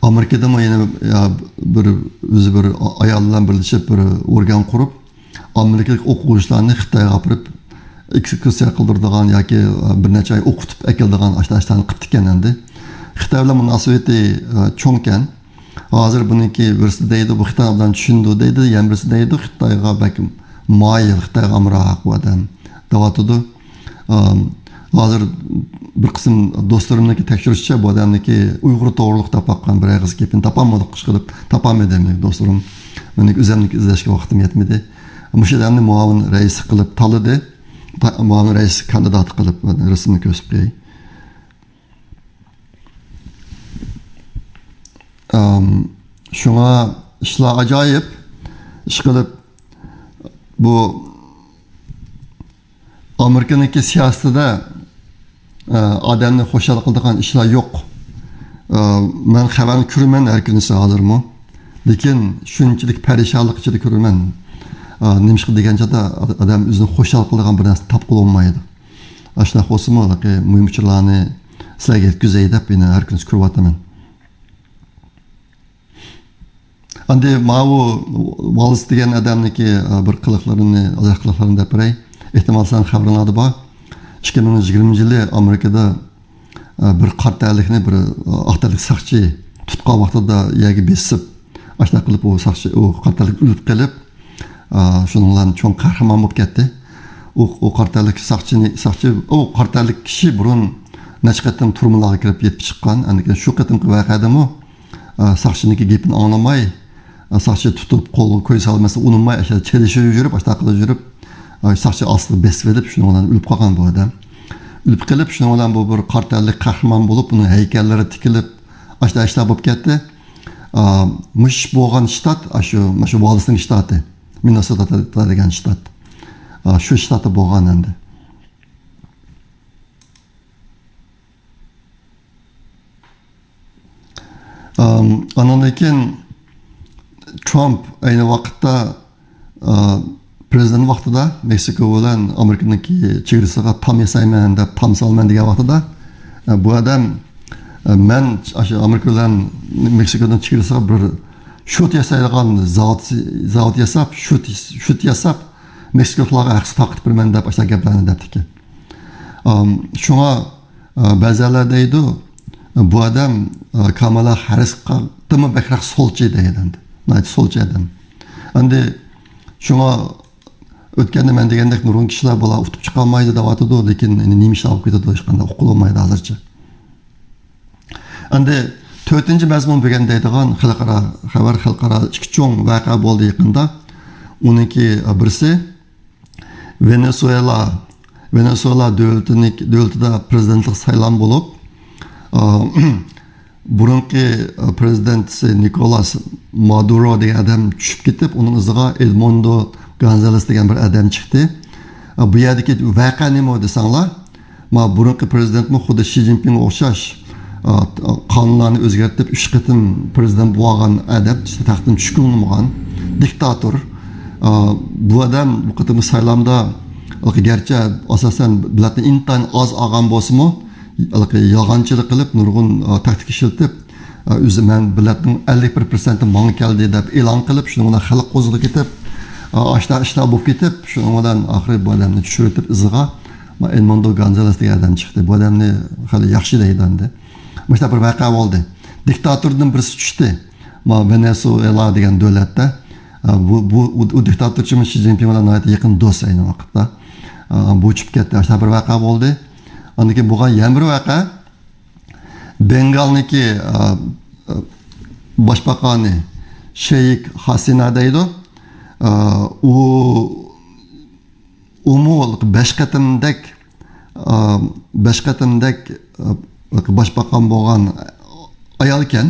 ئامېرىكىدىمۇ يەنە، يا، بىر، ئۆزى بىر ئايال بىلەن بىرلىشىپ بىر ئورگان قۇرۇپ، ئامېرىكىلىق ئوقۇغۇچىلارنى خىتايغا ئاپىرىپ، ئېكسكۇرسىيە قىلدۇرىدىغان ياكى، ئە، بىر نەچچە ئاي ئوقۇتۇپ ئەكېلىدىغان ئاشۇنداق ئىشلارنى قىپتىكەن ئەمدى. خىتاي بىلەن مۇناسىۋىتى، ئە، چوڭكەن. ھازىر بۇنىڭكى بىرسى دەيدۇ، بۇ خىتاي ئادەم چۈشىنىدۇ دەيدۇ، يەنە بىرسى دەيدۇ، خىتايغا بەك مايىل، خىتايغا ئامراق بۇ ئادەم دەۋاتىدۇ. ئام، ھازىر بىر قىسىم دوستلىرىمنىڭكى تەكشۈرۈشىچە، بۇ ئادەمنىڭكى ئۇيغۇر توغرىلىق دەپ باققان بىر ئېغىز گېپىنى تاپالمىدۇق، ئىشقىلىپ تاپالمىدىم دوستلىرىم. مېنىڭ ئۆزۈمنىڭكى ئىزدەشكە ۋاقتىم يەتمىدى. مۇشۇ ئادەمنى مۇئاۋىن رەئىس قىلىپ تاللىدى. تا-، مۇئاۋىن رەئىس كاندىداتى قىلىپ رەسىمنى كۆرسىتىپ قوياي. ئام، شۇڭا ئىشلار ئاجايىپ. ئىشقىلىپ، بۇ ئامېرىكىنىڭكى سىياسىتىدە، ئە، ئادەمنى خۇشال قىلىدىغان ئىشلار يوق. ئا، مەن خەۋەرنى كۆرىمەن ھەر كۈنى ھازىرمۇ. لېكىن شۇنچىلىك پەرىشانلىق ئىچىدە كۆرىمەن. ئا، نېمىشقا دېگەن چاغدا ئادەم ئۆزىنى خۇشال قىلىدىغان بىر نەرسە تاپقىلى بولمايدۇ. ئاشۇنداق بولسىمۇ، ھېلىقى مۇھىم ئۇچۇرلارنى سىلەرگە يەتكۈزەي دەپ، يەنە ھەر كۈنى كۆرۈۋاتىمەن. ئەمدى ماۋۇ ۋالېس دېگەن ئادەمنىڭكى، ئە، بىر قىلىقلىرىنى، ئازراق قىلىقلىرىنى دەپ بېرەي. ئېھتىمال سەن خەۋىرىڭلاردا بار. ئىككى مىڭ يىگىرمىنچى يىلى ئامېرىكىدا، ئە، بىر قارا تەنلىكنى، بىر، ئە، ئاق تەنلىك ساقچى تۇتقان ۋاقتىدا يەرگە بېسىپ، ئاشۇنداق قىلىپ ئۇ ساقچى، ئۇ قارا تەنلىك ئۆلۈپ قېلىپ، ئە، شۇنىڭ بىلەن چوڭ قەھرىمان بولۇپ كەتتى. ئۇ، ئۇ قارا تەنلىك ساقچىنى، ساقچى، ئۇ قارا تەنلىك كىشى بۇرۇن نەچچە قېتىم تۈرمىلەرگە كىرىپ يېتىپ چىققان. ئەنكى شۇ قېتىمقى ۋەقەدىمۇ، ئە، ساقچىنىڭكى گېپىنى ئاڭلىماي، ئە، ساقچى تۇتۇپ قولىغا كوي سالماسا ئۇنىماي، ئاشۇ چېلىشىپ يۈرۈپ، ئاشۇنداق قىلىپ يۈرۈپ، ئە، ساقچى ئاستىغا بېسىۋېلىپ، شۇنىڭ بىلەن ئۆلۈپ قالغان بۇ ئادەم. ئۆلۈپ قېلىپ، شۇنىڭ بىلەن بۇ بىر قارا تەنلىك قەھرىمان بولۇپ، ئۇنىڭ ھەيكەللىرى تىكىلىپ، ئاشۇنداق ئىشلار بولۇپ كەتتى. ئە، مۇشۇ بولغان شتات، ئاشۇ، مۇشۇ ۋالېسنىڭ شتاتى، مىننېسوتا دېگەن شتات. ئە، شۇ شتاتتا بولغان ئەمدى. ئام، ئانىڭدىن كېيىن ترامپ ئەينى ۋاقىتتا، ئا، پرېزىدېنت ۋاقتىدا مېكسىكو بىلەن ئامېرىكىنىڭكى چېگرىسىغا تام ياسايمەن دەپ، تام سالىمەن دېگەن ۋاقتىدا، ئە، بۇ ئادەم، ئە، مەن ئاشۇ ئامېرىكا بىلەن مېكسىكونىڭ چېگرىسىغا بىر شوت ياسايدىغان زاۋۇت، زاۋۇت ياساپ، شوت، شوت ياساپ، مېكسىكولۇقلارغا ھەقسىز تارقىتىپ بېرىمەن دەپ ئاشۇنداق گەپلەرنى دەپتىكەن. ئام، شۇڭا، ئا، بەزىلەر دەيدۇ، بۇ ئادەم، ئا، كامالا ھەررىستىنمۇ بەكرەك سولچى دەيدۇ ئەمدى. ناھايىتى سولچى ئادەم. ئەمدى شۇڭا ئۆتكەندە مەن دېگەندەك نۇرغۇن كىشىلەر بۇلار ئۇتۇپ چىقالمايدۇ دەۋاتىدۇ، لېكىن ئەمدى نېمە ئىشلار بولۇپ كېتىدۇ، ھېچقانداق ئۇققىلى بولمايدۇ ھازىرچە. ئەمدى تۆتىنچى مەزمۇن بۈگۈن دەيدىغان خەلقئارا خەۋەر، خەلقئارا ئىككى چوڭ ۋەقە بولدى يېقىندا. ئۇنىڭكى بىرسى، ۋېنېسۇېلا، ۋېنېسۇېلا دۆلىتىنى، دۆلىتىدە پرېزىدېنتلىق سايلام بولۇپ، ئا، بۇرۇنقى، ئا، پرېزىدېنتى نىكولاس مادۇرو دېگەن ئادەم چۈشۈپ كېتىپ، ئۇنىڭ ئىزىغا ئېدموندو گونزالېس دېگەن بىر ئادەم چىقتى. ئا، بۇ يەردىكى ۋەقە نېمە دېسەڭلار، ما بۇرۇنقى پرېزىدېنتمۇ خۇددى شى جىنپىڭغا ئوخشاش، ئا، قانۇنلارنى ئۆزگەرتىپ، ئۈچ قېتىم پرېزىدېنت بولغان ئادەم، تەختتىن چۈشكىلى ئۇنىمىغان دىكتاتور. ئا، بۇ ئادەم بۇ قېتىمقى سايلامدا، گەرچە ئاساسەن بېلەتنى ئىنتايىن ئاز ئالغان بولسىمۇ، يالغانچىلىق قىلىپ، نۇرغۇن، ئا، تاكتىكا ئىشلىتىپ، ئا، ئۆزى مەن بېلەتنىڭ ئەللىك بىر پىرسەنتى ماڭا كەلدى دەپ ئېلان قىلىپ، شۇنىڭ بىلەن خەلق قوزغىلىپ كېتىپ، ئا، ئاشتا ئىشلار بولۇپ كېتىپ، شۇنىڭ بىلەن ئاخىرى بۇ ئادەمنى چۈشۈرۈۋېتىپ ئىزىغا، ما، ئېدموندو گونزالېس دېگەن ئادەم چىقتى. بۇ ئادەمنى خېلى ياخشى دەيدۇ ئەمدى. مۇشۇنداق بىر ۋەقە بولدى. دىكتاتوردىن بىرسى چۈشتى. ما، ۋېنېسۇئېلا دېگەن دۆلەتتە. ئا، بۇ، بۇ، ئۇ، ئۇ دىكتاتورچىمۇ شى جىنپىڭ بىلەن ناھايىتى يېقىن دوست ئەينى ۋاقىتتا. ئا، بۇ چۈشۈپ كەتتى. ئاشۇنداق بىر ۋەقە بولدى. ئاندىن كېيىن بولغان يەنە بىر ۋەقە. بېنگالنىڭكى، ئا، ئا، باشباقانى شېيىك خاسىنا دەيدۇ. ئا، ئۇ ئۇمۇ بەش قېتىمدەك، ئا، بەش قېتىمدەك، ئا، باشباقان بولغان ئايال ئىكەن.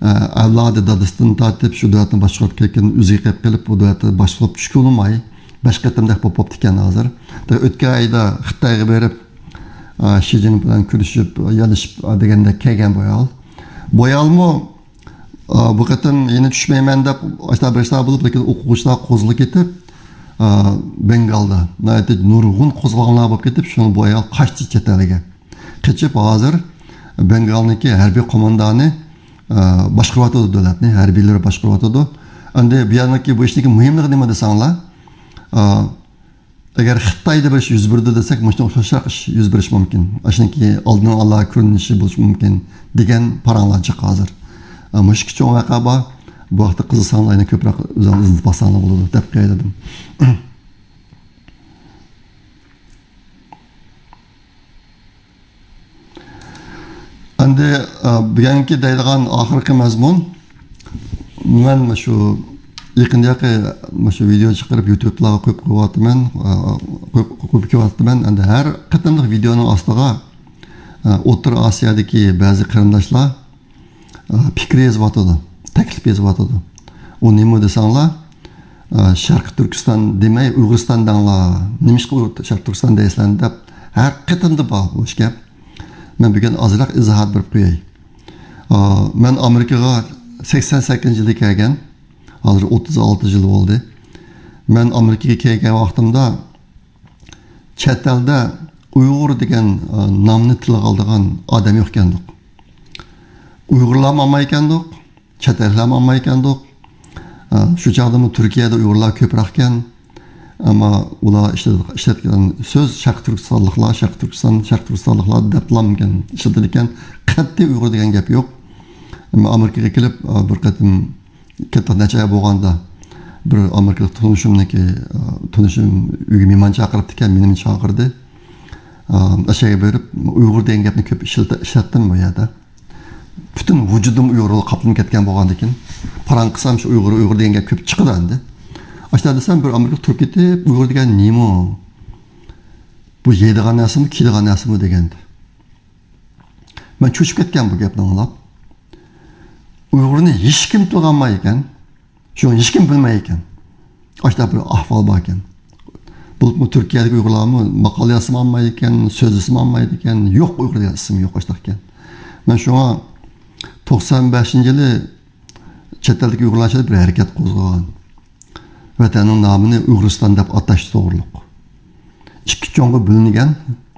ئا، ئەۋلادى دادىسىدىن تارتىپ شۇ دۆلەتنى باشقۇرۇپ كەلگەن، ئۆزى قېلىپ قېلىپ، بۇ دۆلەتتە باشقۇرۇپ چۈشكە بولماي، بەش قېتىمدەك بولۇپ بوپتىكەن ھازىر. ئۆتكەن ئايدا خىتايغا بېرىپ، ئا، شى جىنپىڭ بىلەن كۆرۈشۈپ، يانىشىپ، ئا، دېگەندەك كەلگەن بۇ ئايال. بۇ ئايالمۇ ئا، بۇ قېتىم يەنە چۈشمەيمەن دەپ ئاشتا بىر ئىشلار بولۇپ، لېكىن ئوقۇغۇچىلار قوزغىلىپ كېتىپ، ئا، بېنگالدا ناھايىتى نۇرغۇن قوزغالغانلار بولۇپ كېتىپ، شۇڭا بۇ ئايال قاچتى چەت ئەلگە. قېچىپ ھازىر بېنگالنىڭكى ھەربىي قوماندانى، ئا، باشقۇرۇۋاتىدۇ دۆلەتنى، ھەربىيلىرى باشقۇرۇۋاتىدۇ. ئەمدى بۇ يەرنىڭكى، بۇ ئىشنىڭكى مۇھىملىقى نېمە دېسەڭلار، ئا، ئەگەر خىتايدا بىر ئىش يۈز بېرىدۇ دېسەك، مۇشۇنىڭغا ئوخشاشراق ئىش يۈز بېرىشى مۇمكىن. ئاشۇنىڭكى ئالدىنىڭ ئالا كۆرۈنۈشى بولۇشى مۇمكىن دېگەن پاراڭلار چىقتى ھازىر. ئا، مۇشۇ ئىككى چوڭ ۋەقە بار. بۇ ھەقتە قىزىقساڭلار يەنە كۆپرەك ئۆزۈڭلار ئىزدىنىپ باقساڭلار بولىدۇ دەپ قوياي دېدىم. ئەمدى، ئە، بۈگۈنكى دەيدىغان ئاخىرقى مەزمۇن، مەن مۇشۇ يېقىندا مۇشۇ ۋىدېو چىقىرىپ يۇتۇبلارغا قويۇپ قويۇۋاتىمەن، ئە، قويۇپ، قويۇپ كېلىۋاتىمەن. ئەمدى ھەر قېتىملىق ۋىدېونىڭ ئاستىغا، ئە، ئوتتۇرا ئاسىيادىكى بەزى قېرىنداشلار، ئە، پىكىر يېزىۋاتىدۇ، تەكلىپ يېزىۋاتىدۇ. ئۇ نېمە دېسەڭلار، ئە، شەرقىي تۈركىستان دېمەي، ئۇيغۇرىستان دەڭلار. نېمىشقا ئۇيغۇر، شەرقىي تۈركىستان دەيسىلەر دەپ ھەر قېتىمدا بار بۇ ئىش گەپ. مەن بۈگۈن ئازراق ئىزاھات بېرىپ قوياي. مەن ئامېرىكىغا سەكسەن سەككىزىنچى يىلى كەلگەن. ھازىر ئوتتۇز ئالتە يىل بولدى. مەن ئامېرىكىغا كەلگەن ۋاقتىمدا چەت ئەلدە ئۇيغۇر دېگەن، ئە، نامنى تىلغا ئالىدىغان ئادەم يوق ئىكەندۇق. ئۇيغۇرلارمۇ ئالمايدىكەندۇق، چەت ئەللەرمۇ ئالمايدىكەندۇق. ئە، شۇ چاغدىمۇ تۈركىيەدە ئۇيغۇرلار كۆپرەككەن. ئەمما ئۇلار ئىشلەت-، ئىشلەتكەن سۆز شەرقىي تۈركىستانلىقلار، شەرقىي تۈركىستان، شەرقىي تۈركىستانلىقلار دەپلامكەن ئىشلىتىدىكەن. قەتئىي ئۇيغۇر دېگەن گەپ يوق. ئەمما ئامېرىكىغا كېلىپ، ئە، بىر قېتىم كەتتۇق، نەچچە ئاي بولغاندا بىر ئامېرىكىلىق تونۇشۇمنىڭكى، ئە، تونۇشۇم ئۆيگە مېھمان چاقىرىپتىكەن، مېنىمۇ چاقىردى. ئە، ئەشەگە بېرىپ، ئۇيغۇر دېگەن گەپنى كۆپ ئىشلىتە-، ئىشلەتتىم بۇ يەردە. پۈتۈن ۋۇجۇدۇم ئۇيغۇرغا قاپلىنىپ كەتكەن بولغاندىكىن، پاراڭ قىلسام شۇ ئۇيغۇر، ئۇيغۇر دېگەن گەپ كۆپ چىقىدۇ ئەمدى. ئاشۇنداق دېسەم، بىر ئامېرىكىلىق تۇرۇپ كېتىپ، «ئۇيغۇر دېگەن نېمە؟ بۇ يەيدىغان نەرسىمۇ، كىيىدىغان نەرسىمۇ؟» دېگەندى. مەن چۆچۈپ كەتكەن بۇ گەپنى ئاڭلاپ. ئۇيغۇرنى ھېچكىم تىلغا ئالمايدىكەن. شۇنى ھېچكىم بىلمەيدىكەن. ئاشۇنداق بىر ئەھۋال باركەن. بولۇپمۇ تۈركىيەدىكى ئۇيغۇرلارمۇ ماقالە يازسىمۇ ئالمايدىكەن، سۆزلىسىمۇ ئالمايدىكەن. يوق، ئۇيغۇر دېگەن ئىسىم يوق، ئاشۇنداقكەن. مەن شۇڭا توقسان بەشىنچى يىلى چەت ئەلدىكى ئۇيغۇرلار ئىچىدە بىر ھەرىكەت قوزغىغان. ۋەتەننىڭ نامىنى ئۇيغۇرىستان دەپ ئاتاش توغرۇلۇق. ئىككى چوڭغا بۆلۈنگەن،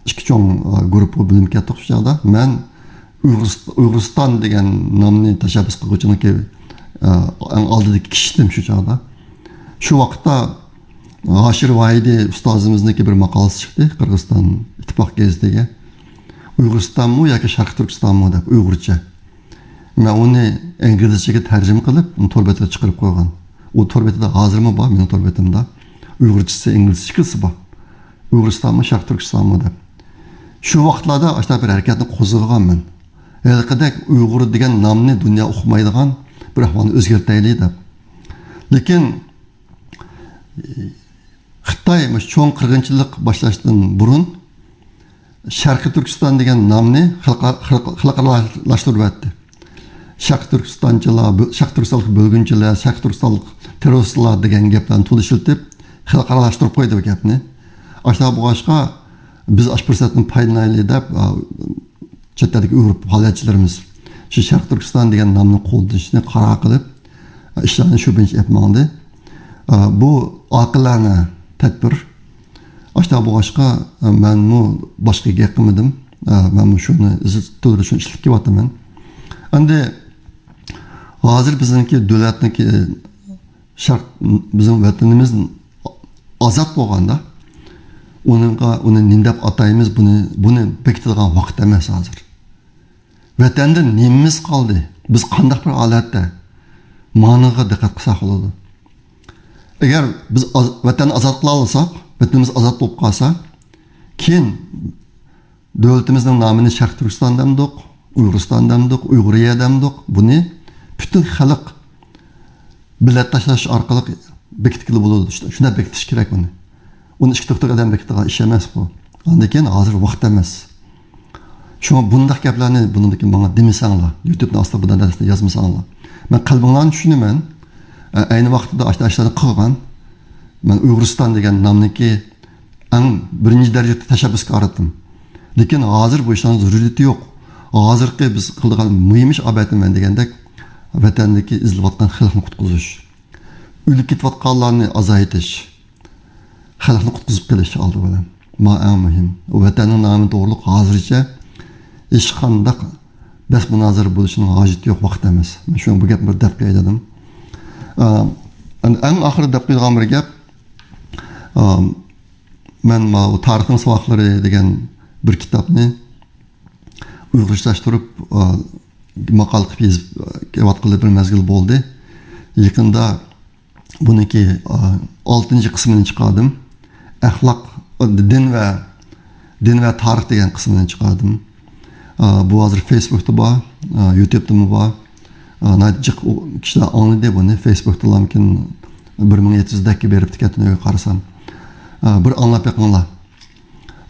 ئىككى چوڭ، ئە، گۇرۇپپىغا بۆلۈنۈپ كەتتۇق شۇ چاغدا. مەن ئۇيغۇرىست-، ئۇيغۇرىستان دېگەن نامنى تەشەببۇس قىلغۇچىنىڭكى، ئە، ئەڭ ئالدىدىكى كىشى ئىدىم شۇ چاغدا. شۇ ۋاقىتتا ھاشىر ۋاھىدى ئۇستازىمىزنىڭكى بىر ماقالىسى چىقتى، قىرغىزىستان ئىتتىپاق گېزىتىگە. «ئۇيغۇرىستانمۇ ياكى شەرقىي تۈركىستانمۇ؟» دەپ، ئۇيغۇرچە. مەن ئۇنى ئىنگلىزچىگە تەرجىمە قىلىپ، ئۇنى تور بېتىگە چىقىرىپ قويغان. ئۇ تور بېتىدە ھازىرمۇ بار، مېنىڭ تور بېتىمدە. ئۇيغۇرچىسى، ئىنگلىزچىسى بار. «ئۇيغۇرىستانمۇ، شەرقىي تۈركىستانمۇ؟» دەپ. شۇ ۋاقىتلاردا ئاشۇنداق بىر ھەرىكەتنى قوزغىغان مەن. ھېلىقىدەك ئۇيغۇر دېگەن نامنى دۇنيا ئۇقمايدىغان بىر ئەھۋالنى ئۆزگەرتەيلى دەپ. لېكىن خىتاي مۇشۇ چوڭ قىرغىنچىلىق باشلاشتىن بۇرۇن شەرقىي تۈركىستان دېگەن نامنى خەلقئا-، خەلق-، خەلقئارالاشتۇرۇۋەتتى. شەرقىي تۈركىستانچىلار، بۆ-، شەرقىي تۈركىستانلىق بۆلگۈنچىلەر، شەرقىي تۈركىستانلىق تېررورىستلار دېگەن گەپلەرنى تولا ئىشلىتىپ، خەلقئارالاشتۇرۇپ قويدى بۇ گەپنى. ئاشۇنداق بولغاچقا، بىز ئاشۇ پۇرسەتتىن پايدىلىنايلى دەپ، ئا، چەت ئەلدىكى ئۇيغۇر پائالىيەتچىلىرىمىز شۇ شەرقىي تۈركىستان دېگەن نامنى قوللىنىشنى قارار قىلىپ، ئىشلارنى شۇ بويىچە ئېلىپ ماڭدى. بۇ ئاقىلانە تەدبىر. ئاشۇنداق بولغاچقا، مەنمۇ باشقا گەپ قىلمىدىم. مەنمۇ شۇنى ئىزچىل تۈردە شۇنى ئىشلىتىپ كېلىۋاتىمەن. ئەمدى ھازىر بىزنىڭكى دۆلەتنىڭكى شەرق، بىزنىڭ ۋەتىنىمىز ئازاد بولغاندا، ئۇنىڭغا، ئۇنى نېمە دەپ ئاتايمىز، بۇنى، بۇنى بېكىتىدىغان ۋاقىت ئەمەس ھازىر. ۋەتەندە نېمىمىز قالدى؟ بىز قانداق بىر ھالەتتە؟ مانىغا دىققەت قىلساق بولىدۇ. ئەگەر بىز ئاز-، ۋەتەننى ئازاد قىلالىساق، ۋەتىنىمىز ئازاد بولۇپ قالسا، كېيىن دۆلىتىمىزنىڭ نامىنى شەرقىي تۈركىستان دەمدۇق، ئۇيغۇرىستان دەمدۇق، ئۇيغۇرىيە دەمدۇق. بۇنى پۈتۈن خەلق بېلەت تاشلاش ئارقىلىق بېكىتكىلى بولىدۇ. شۇ-، شۇنداق بېكىتىش كېرەك ئۇنى. ئۇنى ئىككى تۆت ئادەم بېكىتىدىغان ئىش ئەمەس بۇ. ئاندىن كېيىن ھازىر ۋاقىت ئەمەس. شۇڭا بۇنداق گەپلەرنى بۇنىڭدىن كېيىن ماڭا دېمىسەڭلار، يۇتۇبنىڭ ئاستىغا بۇنداق نەرسىنى يازمىساڭلار. مەن قەلبىڭلارنى چۈشىنىمەن. ئە، ئەينى ۋاقتىدا ئاشۇنداق ئىشلارنى قىلغان. مەن ئۇيغۇرىستان دېگەن نامنىڭكى ئەڭ بىرىنچى دەرىجىلىك تەشەببۇسكار ئىدىم. لېكىن ھازىر بۇ ئىشلارنىڭ زۆرۈرىيىتى يوق. ھازىرقى بىز قىلىدىغان مۇھىم ئىش، ئاۋەتتە مەن دېگەندەك، ۋەتەندىكى ئېزىلىۋاتقان خەلقنى قۇتقۇزۇش. ئۆلۈپ كېتىۋاتقانلارنى ئازايتىش، خەلقنى قۇتقۇزۇپ قېلىش ئالدى بىلەن. ما ئەڭ مۇھىم. ئۇ ۋەتەننىڭ نامى توغرۇلۇق ھازىرچە ھېچقانداق بەس مۇنازىرە بولۇشىنىڭ ھاجىتى يوق، ۋاقىت ئەمەس. مەن شۇنى بۇ گەپنى بىر دەپ قوياي دېدىم. ئا، ئەڭ ئاخىرىدا دەپ قويىدىغان بىر گەپ. ئا، مەن ماۋۇ تارىخنىڭ ساۋاقلىرى دېگەن بىر كىتابنى ئۇيغۇرچىلاشتۇرۇپ، ئا، ماقالە قىلىپ يېزىپ، ئا، كېلىۋاتقىلى بىر مەزگىل بولدى. يېقىندا بۇنىڭكى، ئا، ئالتىنچى قىسمىنى چىقاردىم. ئەخلاق، دىن ۋە، دىن ۋە تارىخ دېگەن قىسمىنى چىقاردىم. ئا، بۇ ھازىر فېيسبۇكتا بار، ئا، يۇتۇبتىمۇ بار. ئا، ناھايىتى جىق ئۇ كىشىلەر ئاڭلىدى بۇنى. فېيسبۇكتىلا مۇمكىن بىر مىڭ يەتتە يۈز دەككە بېرىپتىكەن تۈنۈگۈن قارىسام. ئا، بىر ئاڭلاپ بېقىڭلار.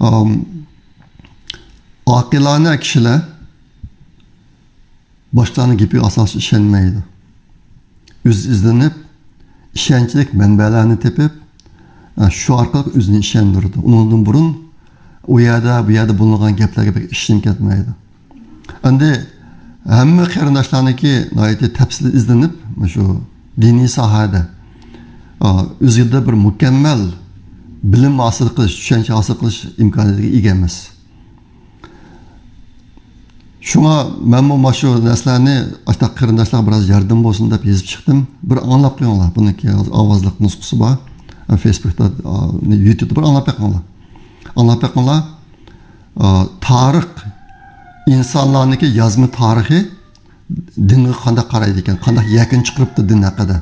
ئام، ئاقىلانە كىشىلەر باشقىلارنىڭ گېپىگە ئاساسەن ئىشەنمەيدۇ. ئۆزى ئىزدىنىپ، ئىشەنچلىك مەنبەلەرنى تېپىپ، ئە، شۇ ئارقىلىق ئۆزىنى ئىشەندۈرىدۇ. ئۇنىڭدىن بۇرۇن ئۇ يەردە، بۇ يەردە بولۇنغان گەپلەرگە بەك ئىشىنىپ كەتمەيدۇ. ئەمدى ھەممە قېرىنداشلارنىڭكى ناھايىتى تەپسىلىي ئىزدىنىپ، مۇشۇ دىنىي ساھەدە، ئا، ئۆزىدە بىر مۇكەممەل بىلىم ھاسىل قىلىش، چۈشەنچە ھاسىل قىلىش ئىمكانىيىتىگە ئىگە ئەمەس. شۇڭا مەنمۇ مانا شۇ نەرسىلەرنى ئاشۇنداق قېرىنداشلارغا بىراز ياردىمى بولسۇن دەپ يېزىپ چىقتىم. بىر ئاڭلاپ قويۇڭلار. بۇنىڭكى ئاۋازلىق نۇسخىسى بار. فېيسبۇكتا، ئا، يۇتۇبتا بىر ئاڭلاپ بېقىڭلار. ئاڭلاپ بېقىڭلار. ئا، تارىخ، ئىنسانلارنىڭكى يازما تارىخى دىنغا قانداق قارايدىكەن، قانداق يەكۈن چىقىرىپتۇ دىن ھەققىدە.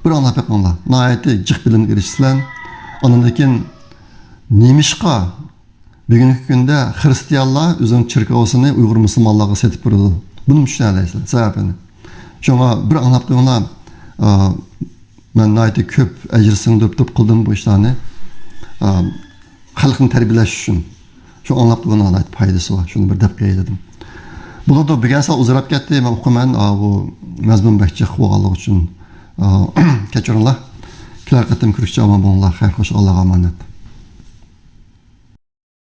بىر ئاڭلاپ بېقىڭلار. ناھايىتى جىق بىلىمگە ئېرىشىسىلەر. ئاندىن كېيىن نېمىشقا بۈگۈنكى كۈندە خىرىستىيانلار ئۆزىنىڭ چېركاۋسىنى ئۇيغۇر مۇسۇلمانلارغا سېتىپ بېرىدۇ؟ بۇنى چۈشىنەلەيسىلەر سەۋەبىنى. شۇڭا بىر ئاڭلاپ قويۇڭلار. ئا، مەن ناھايىتى كۆپ ئەجىر سىڭدۈرۈپ تۇرۇپ قىلدىم بۇ ئىشلارنى. ئا، خەلقنى تەربىيەلەش ئۈچۈن. شۇ ئاڭلاپ قويۇڭلار، ناھايىتى پايدىسى بار. شۇنى بىر دەپ قوياي دېدىم. بولىدۇ، بۈگۈن سەل ئۇزىراپ كەتتى. مەن ئوقۇيمەن. ئا، بۇ مەزمۇن بەك جىق بولغانلىقى ئۈچۈن، ئا، كەچۈرۈڭلار. كېلەر قېتىم كۆرۈشكىچە ئامان بولۇڭلار. خەير، خوش، ئاللاغا ئامانەت.